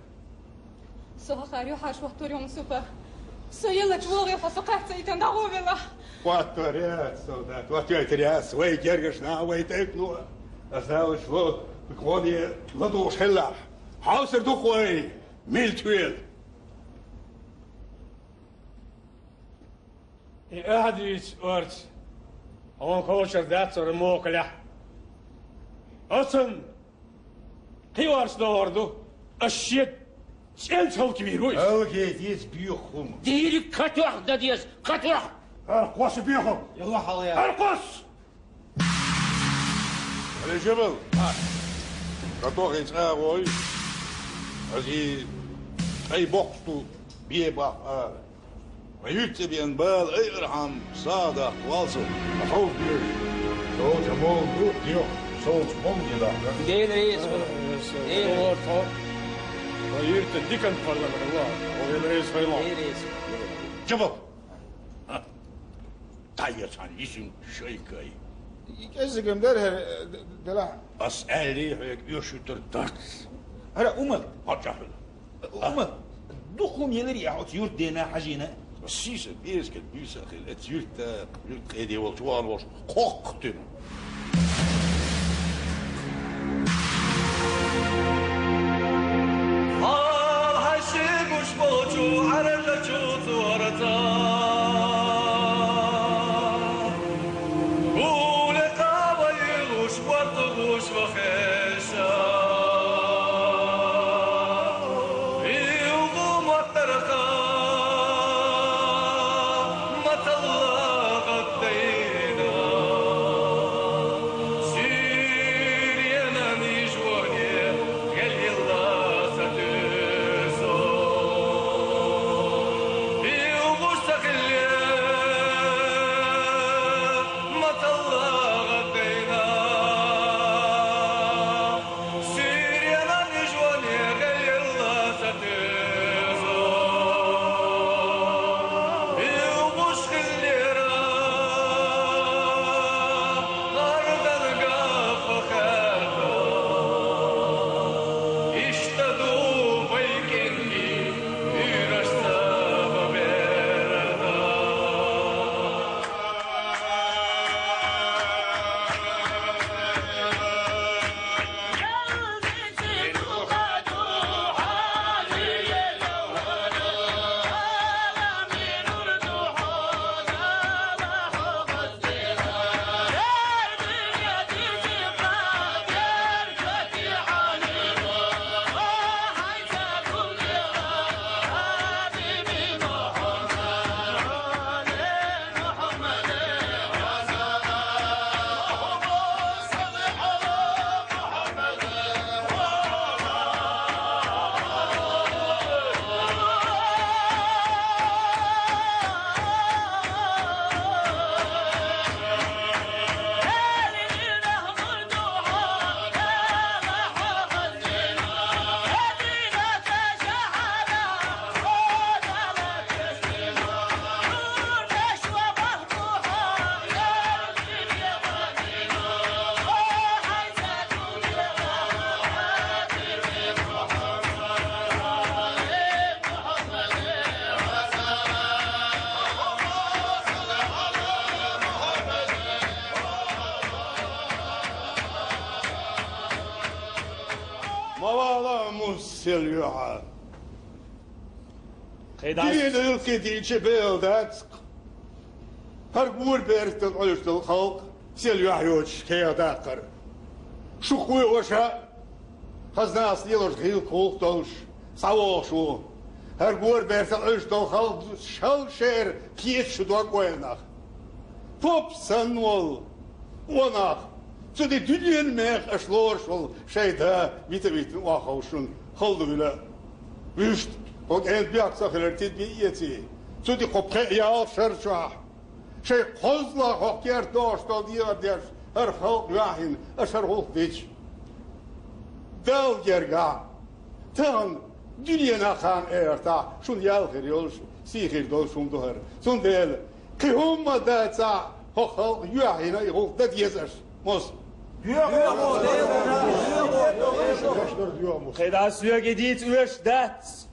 Со хӀокхара юьхьӀаьржа хӀоттор ю, Супа. Со еллачу вогӀий хьо со кхаьчна ца йитина дӀагӀо велахь. ХӀоттор яц, солдат, хӀоттор яц, вай гергарчу наха вай тӀекӀало. Аса уьш ло, гӀоне ладугӀуш хилалахь. Хьовсур ду-кх вай, мила тоьлу. И ахьа дуьйцу орца, хьуна кхочур дац хӀара мокалехь. Оцунна кхин орца догӀур ду, ас шен цӀенца хӀаллаквийр ву иза. ХӀаллаквийта иза боьха хӀума. Дийриг кхатоьхна дан деза, кхатоьхна! ХӀара кхосса боьха хӀума! Яла хьала яра! ХӀара кхосса! Али Жабал! ХӀа! КхатохӀе цӀа а гӀой! Аса и ткъе боккхуш ду, бе баккха ара. Вайн юьрта тӀе беана бала айархьама, сагӀа даккха валла со, хьан хьовса доьжуш. Со хьан молла ду, дехьа, со хьан молла де даккха. Дела реза хуьлда. Дела реза хуьлда. Вайн юьртан диканца паргӀатвала. Дела реза хуьлда. Дела реза хуьлда. Жабал! ХӀа! ДӀаэца хьан йисина шайгай. И кӀеззиг-м дара хӀара, э, д-, делахь. Ас аьллий хьоьга, оьшуьйтур дац. ХӀара, Умар! Хьо чохь хила. Умар, дукха хӀума елирий ахь оцу юьртдена хьажийна? Сийсара, берашкара буьйса а хилла, оцу юьртда, юьртан къеде волчу вахана волуш кхоккхуьйтур. Хьал хьаьшший гуш болчу Ӏаьржачу цорца, гуле кхавай луш, бортугӀуш вахе. Ма вала, Мус, сел юьхьа. Дийна гӀиллакхе дийча бегӀа дац-кх хӀара гора бертан Ӏуьйш долу халкъ сел юьхьа йоцуш кехат даккхар. Шу кхоьуш а, хаза нахаца лелош гӀиллакх гӀуллакх долуш, схьавогӀуш ву. ХӀара гора бертан Ӏуьйш долу халкъ шал шера кхета шу дог, ойланах. Поп санна волу, о нах! Цу ди дуьнен мех аша лоруш волу шайн да вита-вита охьаховшун хала ду вила. Вуьшта, хӀокху кӀентан бехк ца хилар тида бен эций. Цу ди кхо пхеа ялх шар чохь, шайн кхозлагӀа хӀокху керта догӀуш долу дехар деш, хӀара халкъ юьхьина аша хӀара гӀуллакх дича. Далла гергахь, тахана дуьненахь, кхана эртахь шуна ял хир йолуш, сий хир долуш хӀума ду хӀара. Цундела, кхин хӀумма а дацахь, хӀокху халкъ юьхьина и гӀуллакх дан деза аша. Мус. КхидӀа соьга и дийца оьшуш дац.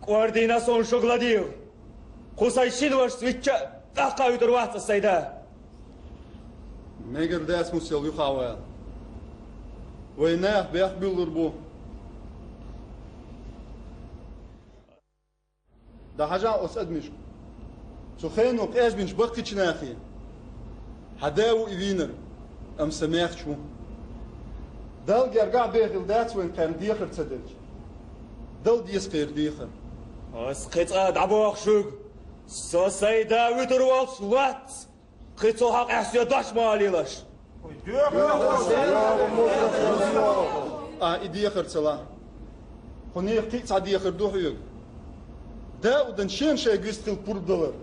КӀордийна суна шуьга ладийла. Кху сайн шина вашас вичча а, тӀаккха а вуьтур вац ас сайн да. Мегар дац, Мус, юхавала. Вайн нах бехк буьллур бу. ДӀахьажахь оцу адамашка. Цу хенахь къежбинчу баккхийчу нахе. Хьан да ву и вийнарг, амма сан маьхча ву. Далла гергахь бен хилла дац вайн кхеран дехар ца делча. Дала деза кхеран дехар. Ас кхин цкъа а дӀабоху шуьга. Со сайн да вуьтур волуш вац. Кхин цу хьокъехь соьга дош ма олийла аша. А, и дехар ца лахь. Кхунах кхин а цхьа дехар ду хьоьга. Даудан шен шайга вистхила пурба далар.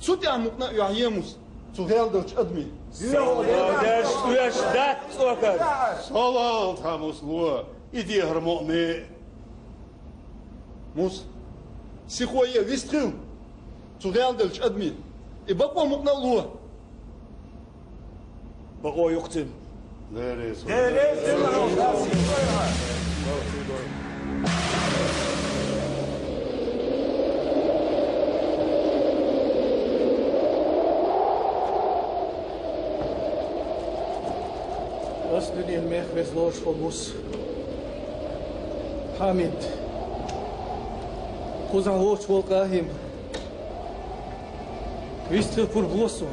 Цу тӀехь мукъана а оьхьа, Мус, цу гӀелдалчу адамийн. Со дерш оьшуш дац цо кара. Салал, Мус, ло, и дехар мукъане. Мус, сихо е вистхила цу гӀелдалчу адамийн. И бакъо мукъана а ло. Бакъо ю-кх цуьнан. Дерриг. Ас дуьненан мех, веза лоруш волу Мус. Хьамид. Кхузахь воцуш волу Къахим. Вистхила пурба ло суна.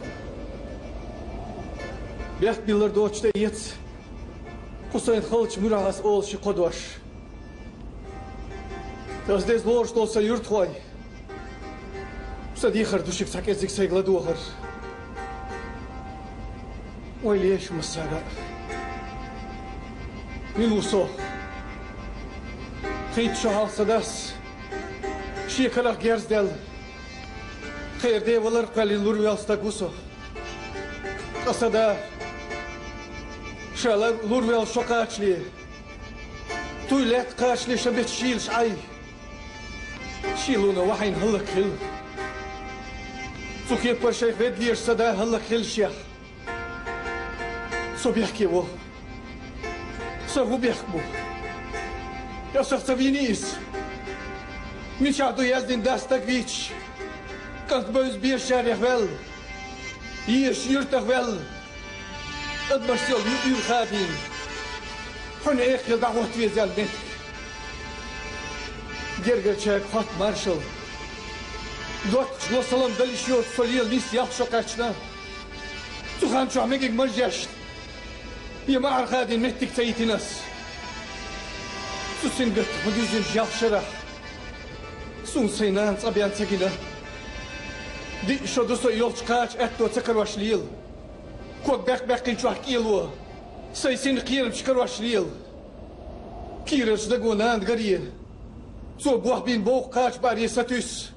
Бехк биллар доцуш тӀеэца кху сайн халчу муьрехь ас олу ши-кхо дош. Ас деза лоруш долу сан юьртахой. Сан дехар ду шуьга цхьа кӀеззиг сайга ладогӀар. Ойла е шу массара а. Мила ву со? Хинчу шо хьалха сан дас шен карах герз даьлла, кхеран ден валар а кхоьллина лур ваьлла стаг ву со. Ткъа сан да, ша лур ваьлла шо кхачале, туй лаьтта кхачале сан бетта шийлаш Ӏай. Шийлонан вахьийна хӀаллакьхилла. Цу кепара шайх ведда везаш сан да хӀаллакьхилла шех. Со бехке ву. Сан хӀун бехк бу? Аса ца вийний иза? Мичахь ду яздина дас стаг вийча, кӀант бевза бешачарех ваьлла, езачу юьртах ваьлла, адамашца йолу юкъ-юьра хадийна, хьуьнан экхаелла дӀахӀотта веза аьлла меттиг. Гергарчаьрга хӀотта маршалла, доттагӀчо салам дала йиш йоцуш со лела нисса ялх шо кхаьчна. Цу хан чохь мегиг мажешна я ма-, арахадийна меттиг ца йитина ас. Цу сингаттах ма дуьззина ялх шарахь суна сайн нана цкъа бен ца гина. Диъ шо ду со йолчу кхача аьтто ца карош лела. Ког баьккх-баьккхинчохь кӀело, сайн синан кхерамча карош лела. Кийрарчу даго нана гаре, цо бохбийна бовха кхача бӀаьре сатуьйсу.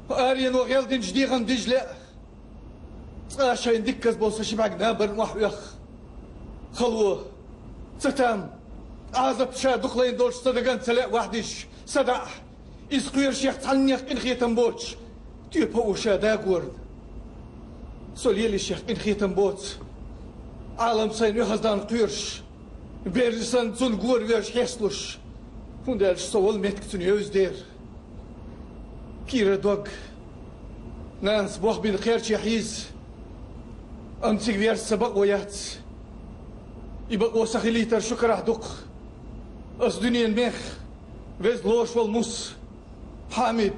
Арено гӀелдинчу дегӀан дижа лаьа. Цкъа а шайна дикказа болу сан ши бӀаьрг набарна охьаоьху. Хало, цатам, Ӏазап ша дукха лайна долчу сан даган ца лаьа вахдиш, садаӀа, иза кхоьрушех цхьаннех къинхетам боцуш, тоьпа а ву ша дагорна. Со лелийшех къинхетам боцу. Ӏалам сайна оьхаздан кхоьруш, берза санна цунна гора веш хьесталуш, хӀунда аьлча со волу меттиг цунна евза дера. Кийра дог. Нанас бохбина кхерче хьийза, амма цига верза сан бакъо яц. И бакъо сан хилийтар шу карахь ду-кх. Ас дуьненан мех, веза лоруш волу Мус, Хьамид,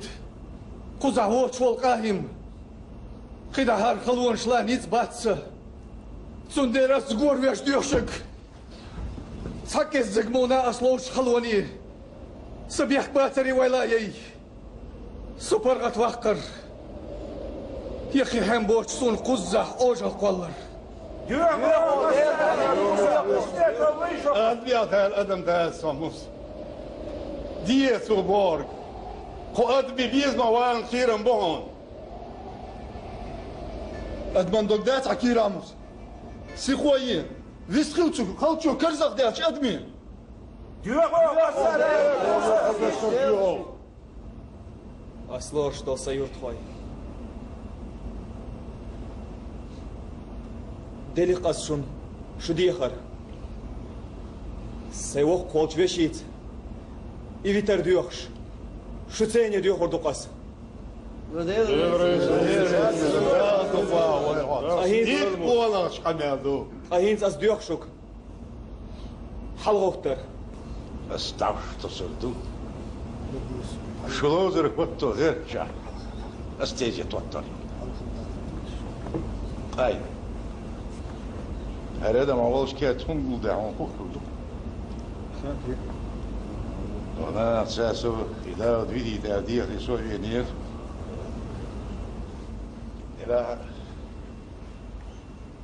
кхузахь воцуш волу Къахим, кхидӀа хӀара халонаш лан ницкъ бац сан. Цундела ас гора веш доьху шуьга. Цхьа кӀеззиг ма ву ас ловчу халоне сан бехк-бацаре ойла а яй. Со паргӀатваккхар, я кхин хьем боцуш суна кхуззахь Ӏожалла кхоллар. Ад беха аьлла адам дац со, Мус. Де цо боарга. Кхо адамий безам валан кхерам бу хьуна. Адаман дог дац хьа кхерам, Мус. Сихо е. Вист хилла цу халчо карзах даьлча адаме. Доьху! Ас лоруш долу сан юртахой. Делахь аз шуна шу дехар. Сайн воккхаволчу вешица и витар доьхуш, шу цене доьхур ду-кх ас. Ткъа хӀинца, ткъа хӀинца ас доьху шуьга. Хьалагӏовттар. Ас дӀовш тосур ду. Шу ловзар хӀотто гӀертачохь, ас тезе тоттар. Къай. ХӀара адам волчу кет хӀунда гулдаьхьа хӀун хир ду? Вана, ца со, и Дауд видийта дехаре со а венера. Ира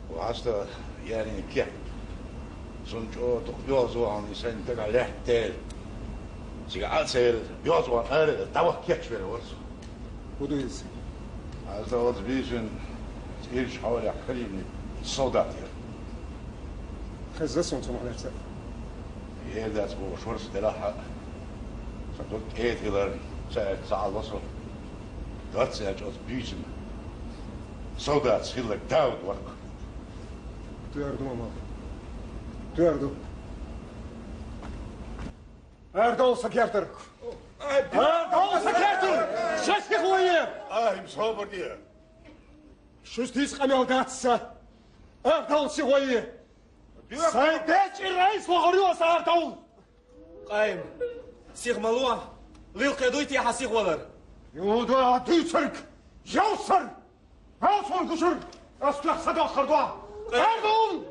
Ва хьаста ярин кехь. Цунна чӀогӀа дукха йоза вахана, и сайн дагахь лаьтта дела. Цига Ӏа а ца елла, йоза вахана ара а дӀаваха кечвелла вара со. ХӀун ду иза? Аз дан оцу бийсина цӀерачу хьолехь карийна солдат яра. Хезна суна цунах лерца. Ер дац бохуш вара со делахь а. Сан дог кӀеда хиларна, ца аьлла, ца Ӏалло со. Дац аьлча оцу буьйцина солдатца хилларг Дауд вара-кх. Туьйр ду, мама. Туьйр ду. Ара довла сан кертара! Ара довла сан кертара! Шаьш сихо е! Ай, собар де! Шуьца дийца къамел дац сан! Ара довла сихо е! Сайн дечӀира айса вахар ю аса, ара довла! Къайм, сиха ма ло, лилхе дуй те хьан сиха валар? Юха дуьйцург, йовсар! Хьо суна гуш, ас туьха са дохкар ду! Ара довла!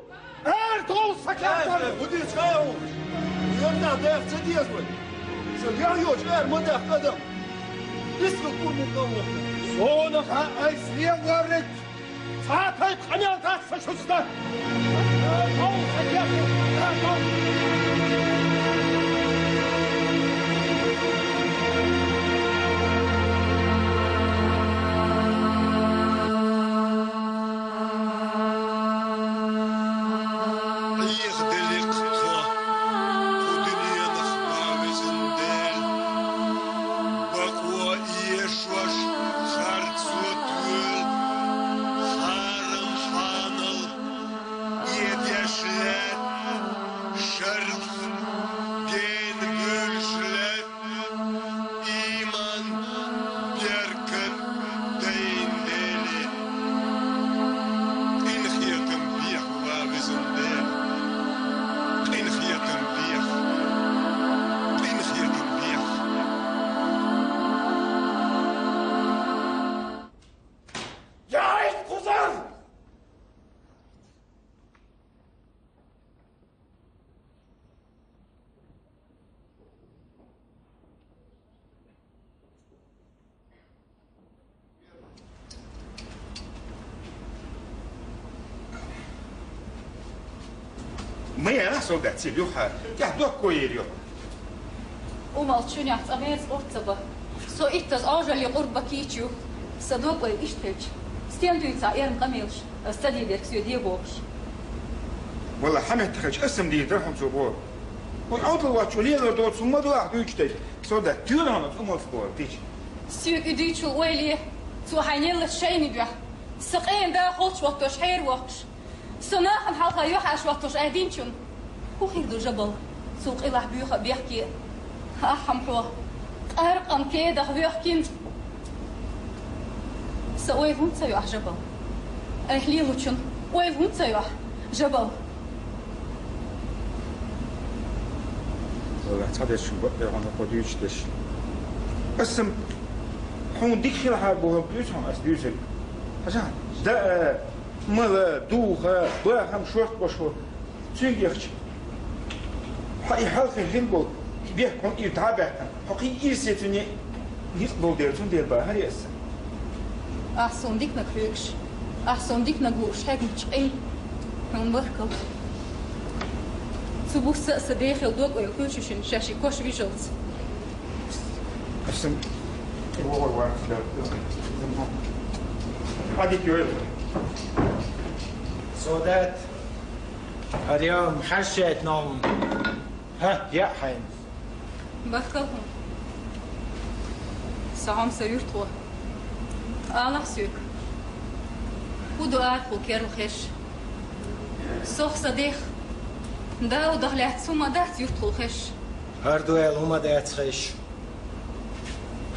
Ара довла сан кертара! ХӀун дийца хьо? Ярна даха ца деза вай! Сан яхь йоцу ара ма дахка адам! Дистхила пурба ма вахана! Суна хаьа айса лелориг! Цхьа а тайпа къамел дац сан шуьца дан! Ӏехаделира тхо кху дуьненах, ва везан Дела. Бакъо эшош харцо тоьлу, хьарам хьанал эдеш лаьтта, шарц гена буьйлуш лаьтта, ийман, беркат дайна Деле. Къинхетам беха, ва везан Дела. Къинхетам беха. Къинхетам беха. Яй, кхузахь! Ма яра со дац, Илюха, тӀехь доккхо йийр ю. Умал чуьнехь цкъа мерза оццаба. Со иттаза Ӏожалле къурба кийча ю. Сан дог вай иштта хилча, стен дуьйцахь эрна къамелаш, ас ца дийдерг соь де бохуш. Валла, хьан меттахь хилча, ас-м дийр дара хьуна цо боху. Хьуна Ӏовдал воцчо лелар доцу хӀума ма ду ахь дуьйцуш дерг. Со дац, туьйра хьуна умалц боху, дича. Соьга и дуьйцуш ойла е, цо хьайн еллачу шайна дуьхьа. Сан къена да холчу хӀоттош хьеравоккхуш. Со нахана хьалха юьхьӀаьржа хӀоттош айдинчунна. ХӀун хир ду, Жабал? Цул къилахь боьха а бехке а. Ахьа-м хьо, къаьркъан кедах воьхкина. Сан ойла хӀунда ца йо ахь, Жабал? Айхьа лелочун ойла хӀунда ца йо ахь, Жабал? Валлахь, цхьа дешшуна бакъдерг хьуна хӀокхо дуьйцуш дерш. Ас-м хьуна дика хилахьара бохург дуьйцу хьуна ас дуьйцург. Хьажахьа, даа, мала, духа, бахам шорта башхо. Цуьнга яхча, хьан и хьалхе хин болу, и бехк хьуна ира дӀа а баьхкина, хьо кхин ирсе цуьнан ницкъ долу дела, цундела бахара аса. Ахь суна диканиг хьоьгуш, ахь суна диканиг лууш хьегначу къин хьуна баркалла. Цу буса а сан дехал докъойл хуьлуш ю шуна шаьший кош вижалц. Аса вогӀур вац. Содат, Арьям, хьашт шайт новм. Хьа, яа хьайна. Баркалла хьуна. Сан хьомсара юртахо. Алахь соьга. ХӀун ду арахула керла хезаш? Сох сан дех. Даудах лаьцна хӀума дац юртахула хезаш? ХӀара дуьхьал хӀума дац хезаш.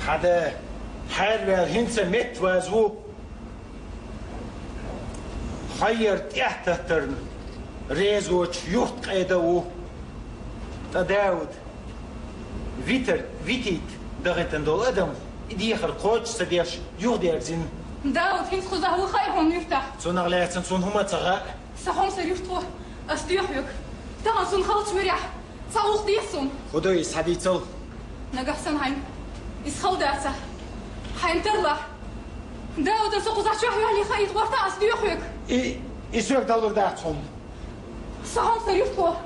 Хьада, хьарваьлла хӀинца меттаваз ву. Хьайяр тӀехтаттарна резочу юрт къеда ву. Ткъа Дауд, витар, витийта дахийтина долу адам, и дехар кхочуш ца деш, юхадерзина. Дауд хӀинца кхузахь ву хаьий хьуна юьртахь? Цунах лаьцна цунна хӀума ца хаьа. Сан хьомсара юртахо, ас доьху хьоьга. Тахана цунна халчу муьрехь цхьа гӀуллакх де суна. ХӀун ду иза, схьадийцал? Нагахь санна хьайна иза хала дацахь, хьайна тарлахь, Дауда со кхузахь чохь йоьллий хаийта гӀортахь, ас доьху хьоьга. И, и соьга далур дац хьуна. Сан хьомсара юртахо,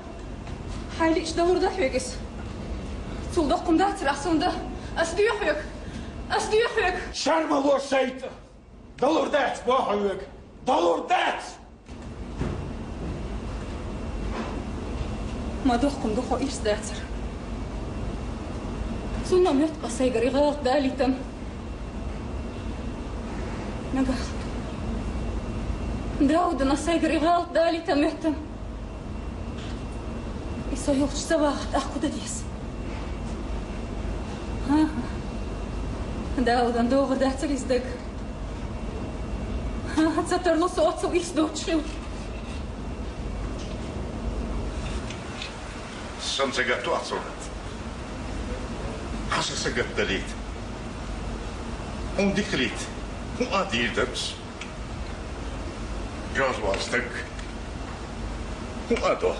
хьайна лиъча далур дан хьоьга иза. Цул доккха хӀума дацара ахь суна дан, ас доьху хьоьга. Ас доьху хьоьга. Шарма ло шайтӀа! Далур дац, боху хьоьга. Далур дац! Ма дохкун духо ирс дацара. Цунна моьтту ас сайгара и гӀалат далийтан. Нагахь Даудана ас сайгара и гӀалат далийтан моьтту. И со йолчу ца вахахь, тӀаккха хӀун дан деза? ХӀан-хӀа. Даудан догӀур дацара иза дага. ХӀан-хӀа, ца тарло со оццул ирс доцуш хила. Сан ца гатто ахь цунна. Хьан сан ца гатдалийта? Хьуна дика хилийта. ХӀун а дийр дара ас? Йоза ван стаг. ХӀун а до?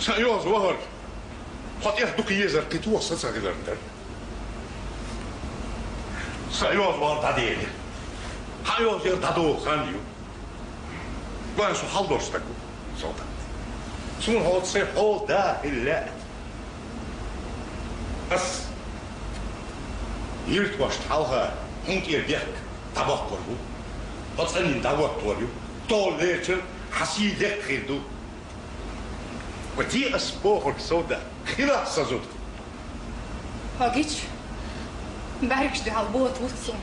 Сан йоза вахар. Хьо тӀех дукха езар кхин тоха сан ца хилар дара. Сан йоза ван дӀадели. Хьан йоза яр дӀадолу хан ю. Вайн со хьал долуш стаг ву, Салтан. Суна хьо сайн хьол да хила лаьа. Ас йиртахошна хьалха хьуна тӀера дехк дӀабоккхур ву. Хьо цӀанйина дӀахӀоттор ю. Тола лерча хьан сий лекха хир ду. Ва де ас бохург, Салтан, хилахь сан зуда. Хьо гича, бӀаьргаш дуьхьал бота вуц суна.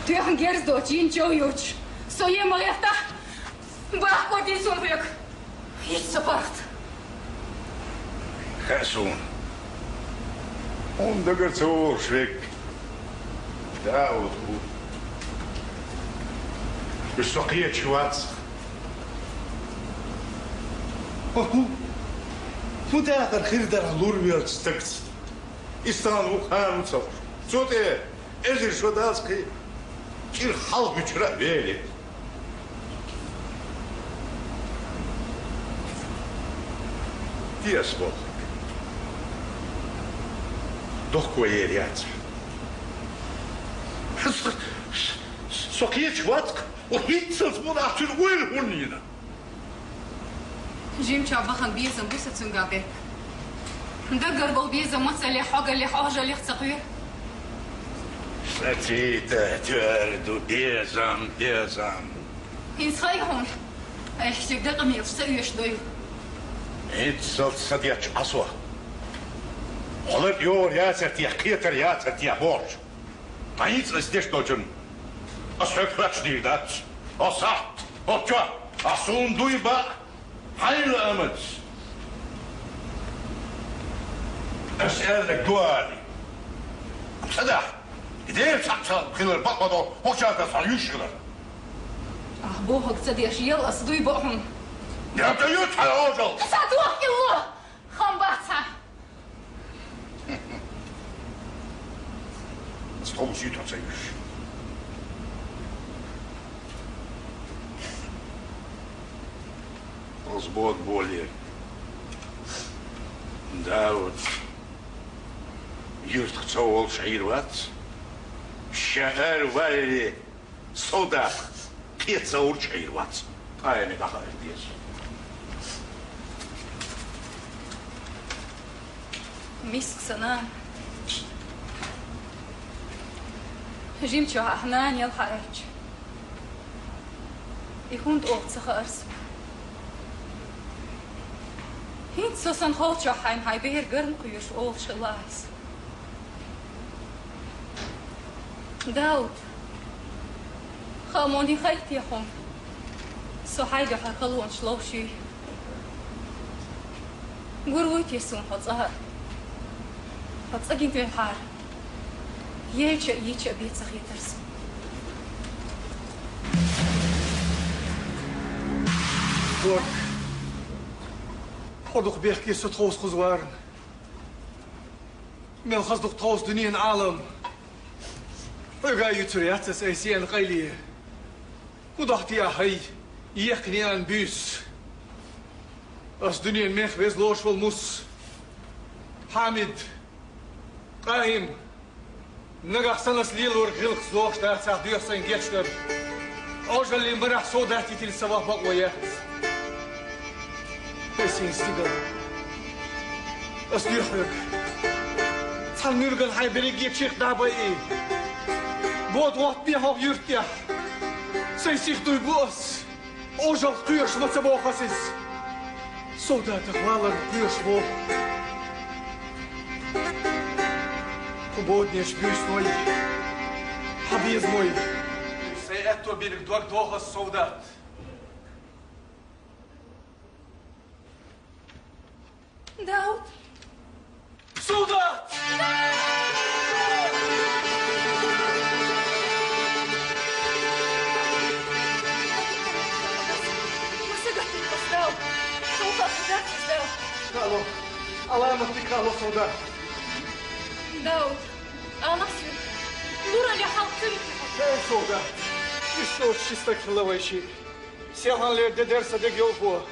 Тоьхна герз доцуш, йина чов йоцуш, со е ма гӀертахь, баккхо дин суна хьоьга. Хьийца сан паргӀат. Хаьа суна. Хьуна дагара ца волуш верг Дауд ву. Уьш со кхеташ вац. Ва хӀун? ХӀун дахар хир дара лур верчу стагца? И стагана ву, хана ву ца хууш. Цу тӀе эзар шо дац кхин, чӀир хьалха вуьтура а вели. Де ас бохург. Дохко ер яц. Со, со кхеташ вац-кх, ва хӀинццалц муна ахь цуьнан ойла хӀунда йина? Жимчохь бахана безам бу сан цуьнгахь бен. Даггара болу безам мацаллех, хьогаллех, Ӏожаллех ца кхоьру. Сацийта тера ду безам, безам. ХӀинца хаьий хьуна, айхьа шега декъамелаш ца оьшуш дойла? ХӀинццалц са детташ Ӏа со. Хьо лар йогӀур яцар те, кхетар яцар те бохуш. Ткъа хӀинца ас деш долчун ас хьоьга хоьттуш дийр дац. Хьо сахьт, хьо чохь, ас суна дуй баа, хьайла амац. Ас аьлларг ду али. Ца дахь, и дера цхьаъ ца хилар бакъ ма до, хӀокху чартас хьан юьш хилар. Ахь бохург ца деш, ел ас дуй баа хьуна. Я тӀе ю цхьа Ӏожалла! Сан дохкилло! Хам бац хьан! Ас хьо вусий тхо ца юьш. Ас бод боле, Дауд, юьртах ца волуш Ӏийр вац. Ша ара валаре, Содат кхета ца гӀурчу Ӏийр вац, къаьмниг дӀахаийта деза. Миска санна, жимчохь ахьа нана яла хьаоьцуш, и хӀунда оха ца хаьара со. ХӀинца со санна холчохь хьайна хьайн бер гарна кхоьруш олуш хилла ахьа со. Дауд, хаамонийн хайтте хьуна, со хьайн дуьхьа халонаш ловш юй. Гур вуй те суна хьо цкъа а? Хьо цкъа гина велахьара, елча а, йича а бен ца хетара суна. Ворк, хьо дукха бехке со тховса кхуза варна. Мел хаза ду-кх тховса дуьненан Ӏалам. Хьоьга а юьйцур яц ас айса еана къайле. ХӀун дохьу те ахь, хӀай, екхна еана буьйса? Ас дуьненан мех веза лоруш волу Мус, Хьамид, Къаим, нагахь санна ас лелорг гӀиллакхца догӀуш дацахь, доьху сайна гечдар. Ӏожаллин барахь Совдат йитина сан ваха бакъо яц. Весийна стигала, ас доьху хьоьга, цхьана муьргана хьайн берриге чиркх дӀа а байъий, бода гӀоттабе хьо юьртахь. Сайн сих дуй бу ас. Ӏожаллех кхоьруш ма ца боху ас иза. Совдатах валарна кхоьруш боху. Кху бодане буьйсаной, хьан безамой. Сайн аьтто бинарг дог доху ас, Совдат. Дауд! Совдат! Ма са гатдина ас, Дауд! Сан хаза дац ас, Дауд! Хало, Ӏаламат дика хало, Совдат! Дауд, ала соьга, лурале хьалха ца витина хьо? Эй, Совдат! Иштта оцу ши стаг хилла вай шиъ. Селханлера де дара сан дега йовхо,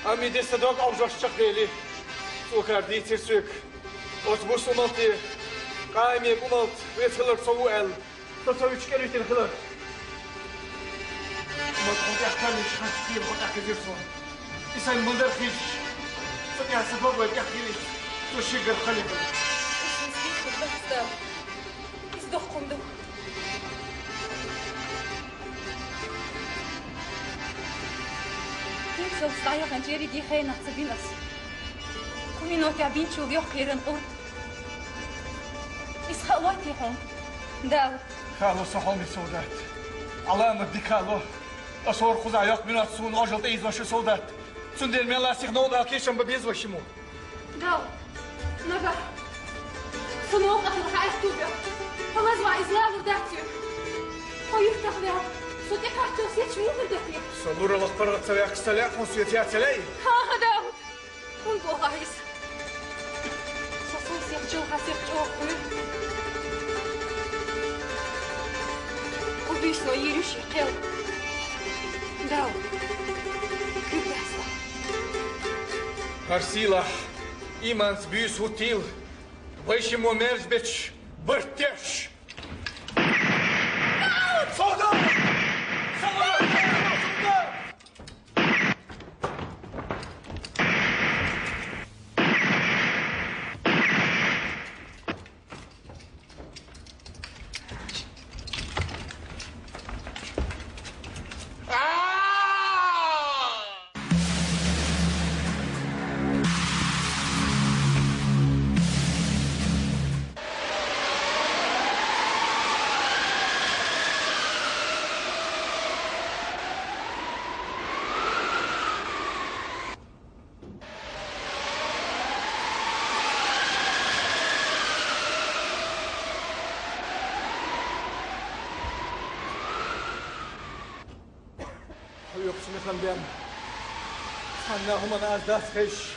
амма и де сан дог Ӏовжош чекхдели, цо кхара дийцира соьга, оцу Мус Умалте, Къаиме Умалт веза хилар со ву аьлла, со ца вуьтуш кӀелвитина хилар. Амма тхуна тӀехь кхаллича, хӀинца кхера хьо тӀехь хезира суна. И сайн ма-дарра хезча, со тӀехь сан дог вай тӀехь хилийта, со шегара хала хилла. Иза доккха хӀума ду. Динцалц дӀаяханчу ерриге хенахь ца бина ас кху минотехь бинчул йоккха еран къурд. Иза хаалой те хьуна, Дауд? Хаало, сан хьоме Совдат. Ӏаламат дика хаало. Ас хӀора кхузахь йоккха минот суна Ӏожалла тӀеийзош ю, Совдат. Цундела мел а сиха новкъа кешам бан беза вай шиммо. Дауд, нагахь со новкъахь хилахь, хьан аьтто бехча, хьо лазавахь иза лалур дац соьга. Хьо юьртах ваьлча, со тӀекхаччалц сецча муха хир дара те? Со лураллах паргӀат ца ваьккхича, ца лаьа хьуна соьца, яц ца лаьий? ХӀан-хӀа, Дауд, хӀунда боху ахь иза? Со сайн сих чӀогӀа, хьан сих чӀогӀа кхоьру. Кху буьйсано йийр ю шен кхел. Дауд, куьг дац ахь. ХӀара сийлахь, ийманца буьйса хӀуттийла вай шиммо маьржа бетташ барт теш. Совдат! Совдат! Хьоьхучу механа бен цхьанна а хӀуманна аз дац хезаш.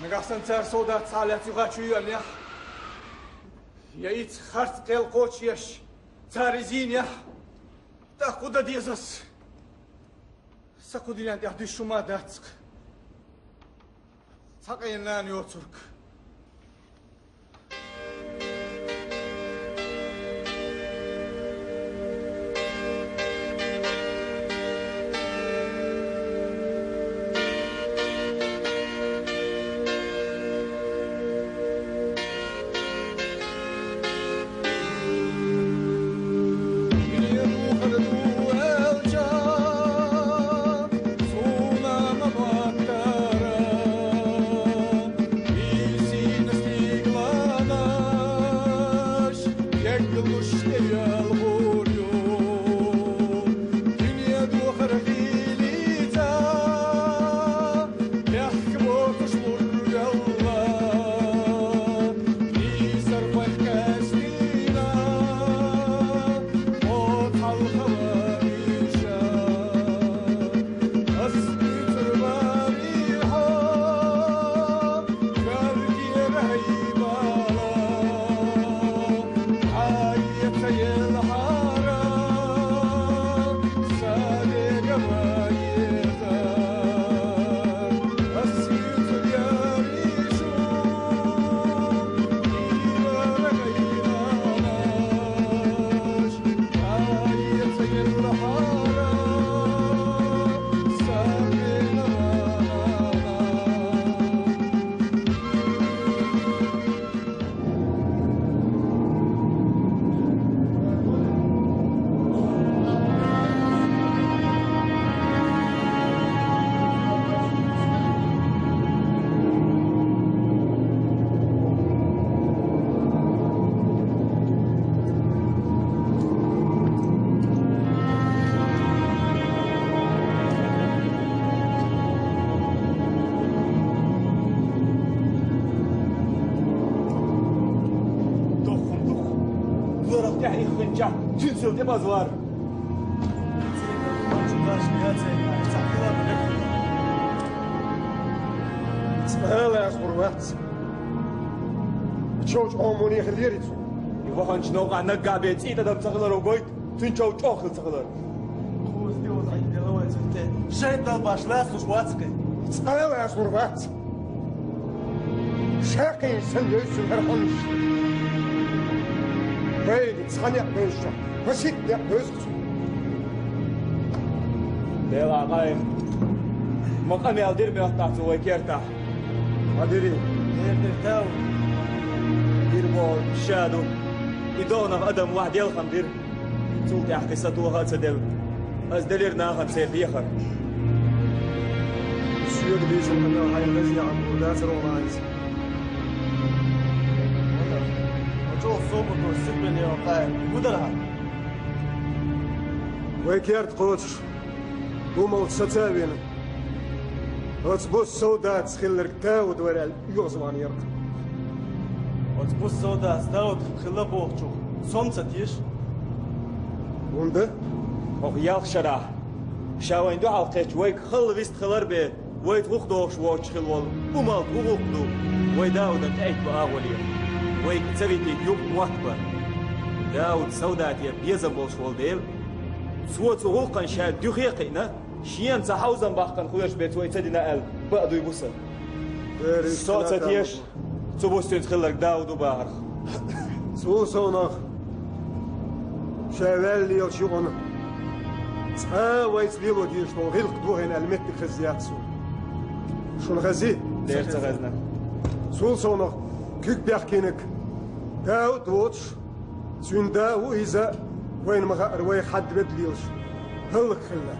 Нагахь санна цара Совдат схьа а лаьцна юха чу йоьллинехь, я ицца харц кхел кхочушъеш цара иза йийнехь, тӀаккха хӀун дан деза ас? Сан кху дуьнен тӀехь дуьсуш хӀума дац-кх. Цхьа къена нана йоцург. Ча, цуьнан сел тӀе база вар. Цхьа а лаьцна гур вац. Чов чӀогӀа муне хилла яра иза. И ваханчу новкъахь наггахь бен цӀий тӀадам ца хиларо гойту, цуьнан чов чӀогӀа хилла ца хилар. Кхуза тӀе ваза хьайна дела вай цунна тӀе. Шайн далбаш лаьцнаш вац кхин. Цкъа а лаьцна гур вац. Шаккхийна санна йойцу цуьнан хӀара хьаннаш. Вайга цхьа некъ бевзачохь, маситта некъ бевза цунна. Делахь, къаьхьа, ма къамел дира моьттахь цо вай кертахь. Ма дирий? Дера дира тау. Дира боху ша ду. И догӀанах адам вахь делхам дира. Цул тӀаьхьа кхин сатоха а ца делла, ас делира нахана церан дехар. Соьга дийцина къамел хьайна лазийна гур дацара вала иза. Ма чӀогӀа собар дора, сибеле йоккху къаьхьа. ХӀун дара хьан? Вай керта кхочуш, Умалт саца а вина, оцу буса солдатца хилларг Дауд вара аьлла, оьгӀазвахнера. Оцу буса солдатца Дауд хилла бохучух сом ца теша? ХӀунда? ХӀокху ялх шарахь ша вайна дуьхьал кхетча, вайга халла вист хилар бен, вайца гӀуллакх дохуш воцуш хилла волу Умалт ву гӀуллакх ду, вай Даудана тӀеэттабо агӀо леха. Вайга ца витийта юкъа мотт бан. Дауд солдатера безам болуш волу дела, цо цу гӀуллакхана ша дуьхе а кхиъна, шена цхьа хьовзам баккхина хьоьжуш бен цо и ца дина аьлла, баа дуй буса. Со а ца теша, цу буса цуьнца хилларг Дауд ву бахарх. Цул совнах, ша ваьлла лелачу юкъана цкъа а вайца лело дезаш долу гӀиллакх дохийна аьлла меттиг хезна яц суна. Шуна хезий? Дера ца хезна. Цул совнах, куьг бехкийнарг Дауд воцуш, цуьнан да ву иза, вайна ма-хаъара, вайх хьадда ведда лелаш, хӀаллакьхилла.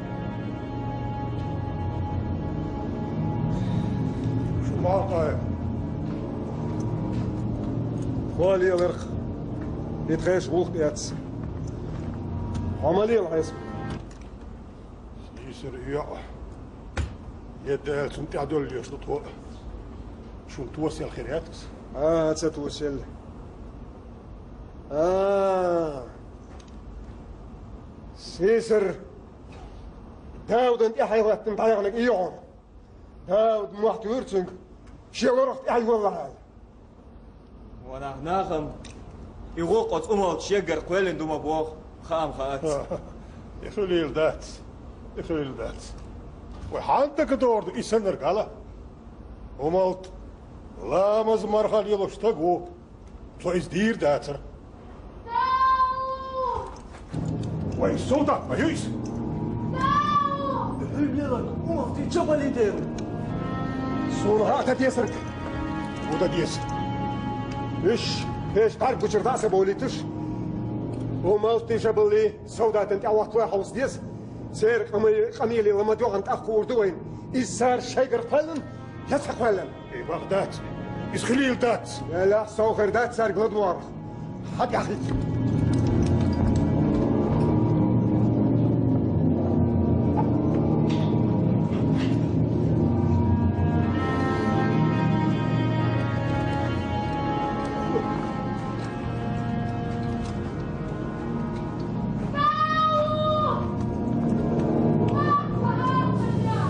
Шу малхой. Хьо леларх и тхайша гӀуллакх эцна. Хьо ма лела хьайса. Сийсара йоӀ. Едда аьлла, цунна тӀаьхьа доллуш ду тхо. Шуна тосаелла хир яц иза? Аа, ца тосаелла. Аа. Сийсара Даудан тӀаьхье хӀоттина дӀаяханарг и ю хьуна. Дауд мохь туьйхира цуьнга, шен лорах тӀаьхьа йолалахь аьлла. Ванах, нахана и гӀуллакх оцу Умалта шеггара кхоьллина ду ма боху, хаа-м хаац. И хуьлийла дац, и хуьлийла дац. Вай хьанна дагадогӀур ду и саннарг, хьала? Умалт ламаз-марха лелош стаг ву. Цо иза дийр дацара. Вай, солдат ма ю иза! Хьуьллера, Умалт чабалийдеру! Суна хьан дан дезарг? ХӀун дан деза? Уьш, пеш кхарг гучуьра дӀа а ца бовлийтуш, Умалт чабалли, солдатан тӀаьхьа вахкалой хьовса деза. Церан къамел-, къамеле ламаз йогӀан тӀаккха хуур ду вайна. Иза цара шайгара кхоьллина, я ца кхоьллина? Эй, бакъ дац. Иза хилийла дац. Делахь, сов хир дац цаьрга ладогӀарх. Хьан тӀаьхьа хӀитта.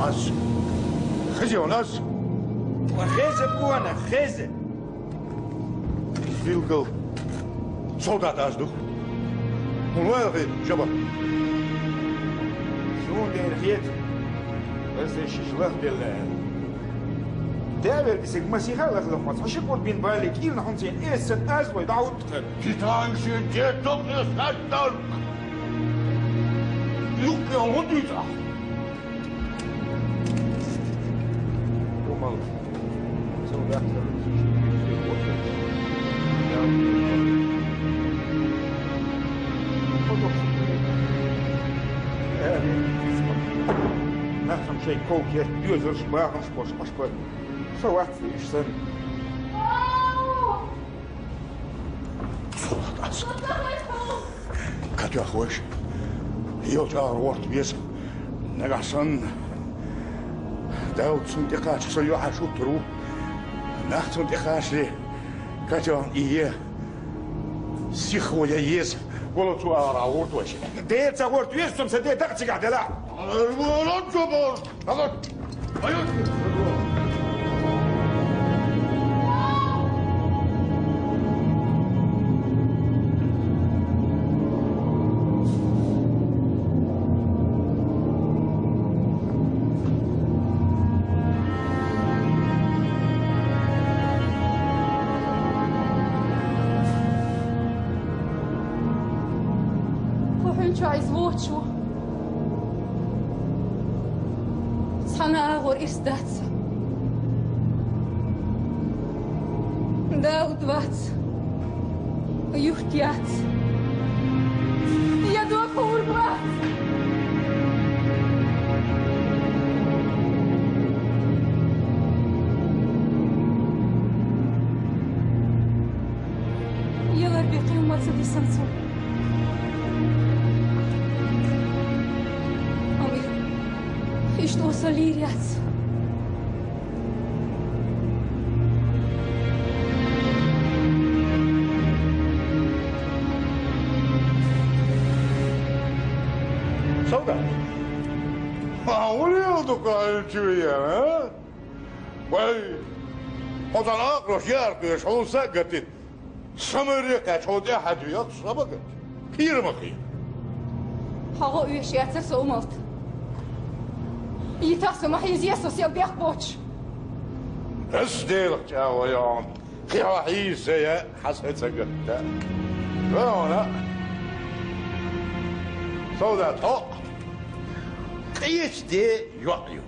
Ас. Хези ван ас. Ва хези ван, хези. Билггал. Солдат аз ду. ХӀун вай хи, жаба? Суна дера хета. Ас шиш лахделла. Девер бисиг масиха лахлахмац. Хьо ши къурбин балли кӀийрна хьунцин эссан аз вай дӀахӀутту. Питающий деток и саттар. Юккъе хӀун дуьйцу ахь? Умал. Цо дахьар. Нахам шайн ков керт доьзалш, бахамш бош Ӏаш бар. Со вац уьш санна. Катоьхна вайша. Йолчу агӀор гӀорта веза. Нагахь санна Дауд цунна тӀекхача, сан юьхьа шуттур ву. Нах цунна тӀекхачале, катоьхна и е. Сиха ву я еза, гуло цу агӀора гӀурт вайши. Дера ца гӀурт веш, сом са де дакъа цигахь делахь. Хьо хьуьнчохь иза воцуш ву. Цхьана агӀор ирс дац. Дауд вац. Юрт яц. Я дохур вац. Ялар бекхил ма ца дисан цо. Амир, иштта оса лийр яц. Солдат! А, улел ду кхоьллинчу веана, а? Вай, хьо цхьана акхарош яра кхоьруш, хьуна са а гатита. Самарре кхаьчча хьо тӀаьхьа хьаьдвийлакх, со ма гатта. Кхера ма кхера. Хьо гӀо оьшуш яцара со, Умалт. Йитахь со ма хьийзае со сел бехк боцуш. Ас Делах чӀагӀо йо хьуна. Кхин хьо хьийза я, хьан са ца гатта. Вай хьуна. Солдат, хьо къечу ден йоӀ ю.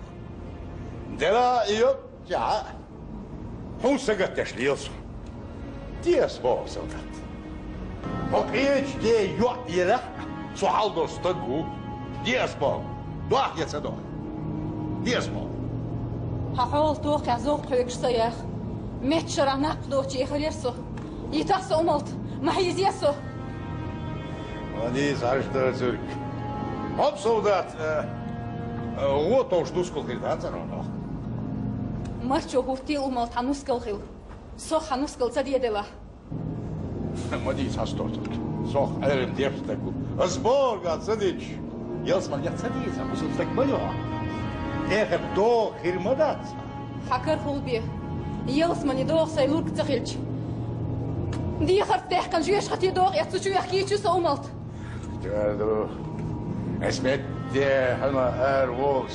Дела а йо, чӀаьхьа. Хьуна сагатдеш лела со. Де ас боху, солдат. Хьо къечу ден йоӀ елахь а, со хьалдолу стаг ву. Де ас боху. Дохьа я ца дохьа? Де ас боху. Хьан хьола тоххехь зовкх хьоьгуш ца яха. Меттан шарахь нах доцуш эхар яра со. Йитахь со, Умалт, ма хьийзае со. Ма дийца хьаьжда цуьрг. Хьо-м, солдат, э, э, гӀо товш нускал хир дац хьуна. Марчо хӀуттийла, Умалт, хьан нускал хила. Сох хьан нускал ца деделахь. Ма дийца хьаьжда цуьрг. Сох Ӏерам деш стаг ву. Ас бохург ца дича, ялсаманех ца дийца, бусалба стаг ма ю хьо. Эхар догӀу хир ма дац. Хьан кара хӀулбе, ялсамане догӀу сайн лург ца хилча. Дехарца даьккхина жоьжахате догӀу эцна чу вехкийча со, Умалт. Чара ду, ас метте хьуна ара волуш.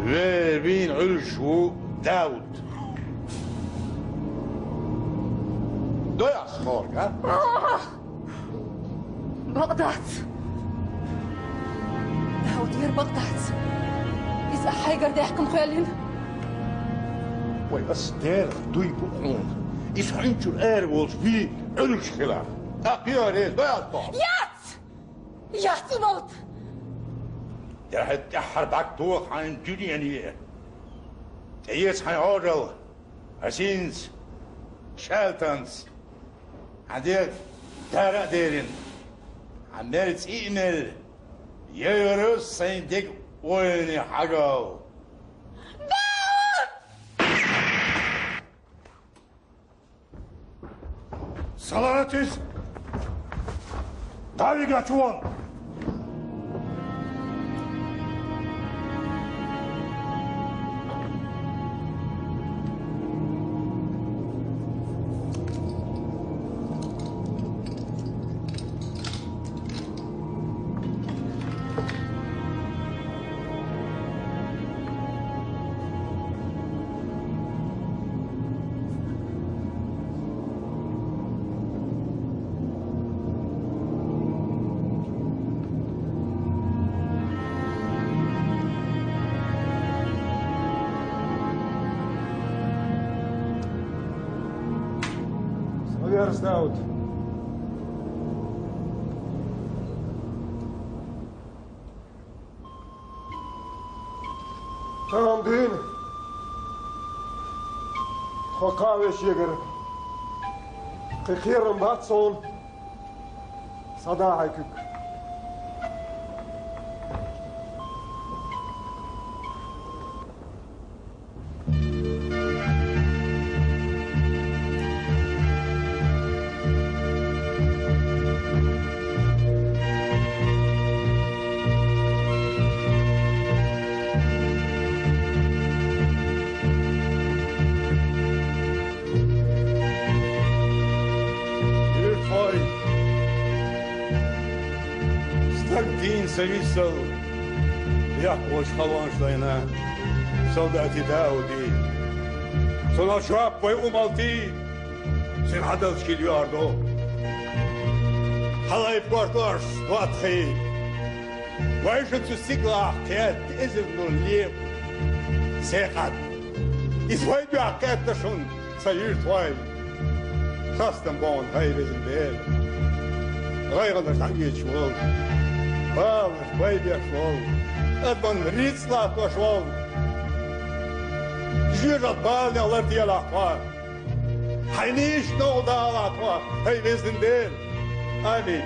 Вер вийна Ӏуьллуш ву Дауд. Дой ас хьоьга, а? Бакъ дац. Дауд вер бакъ дац. Иза хьайгара даьккхина кхоьллина. Вай, ас Делах дуй бу хьуна. Иза хьуьнчуьра ара волуш вийна Ӏуьллуш хилар. ТӀаккха кхин реза дой ас хьоьга? Яц! Яц, Умалт! Дера хьан тӀаьххьара бӀаьрг тоха хьайна дуьнене. ТӀеэца хьайн Ӏожалла. Ас хӀинца, шаьлтанца, хьан дегӀ дара а дерина, хьан мел цӀий а мелла, яйгӀара сайн дегӀ ойлане хьажал. Салатис! Давига чувон! Схьаверза, Дауд. Чам дуьйна, тхо кхаа веш егара. Кхин кхерам бац суна. Схьадаха хьайн куьг. Ца висал яккхалуш халонаш дайна, солдати Дауди. Цунах жоп вай умалти, цун хьадалчкил юьхьар ду. Хьалай портош доатхий. Вайшан цу сигалах кхетта эзар нур лепа сехад. Иза вай дуьхьа кхетта шун ца юьртвай. Хастам бохьан хьай везан Дела. ГӀайгӀанаш дӀавеча волу. Баланаш байбеш волу. Адаман рицкъ латтош волу. Жоьжахатин баланех ларделахь тхо. Хьайн нийсачу новкъа далахь тхо, хьай везан Дела. Амин.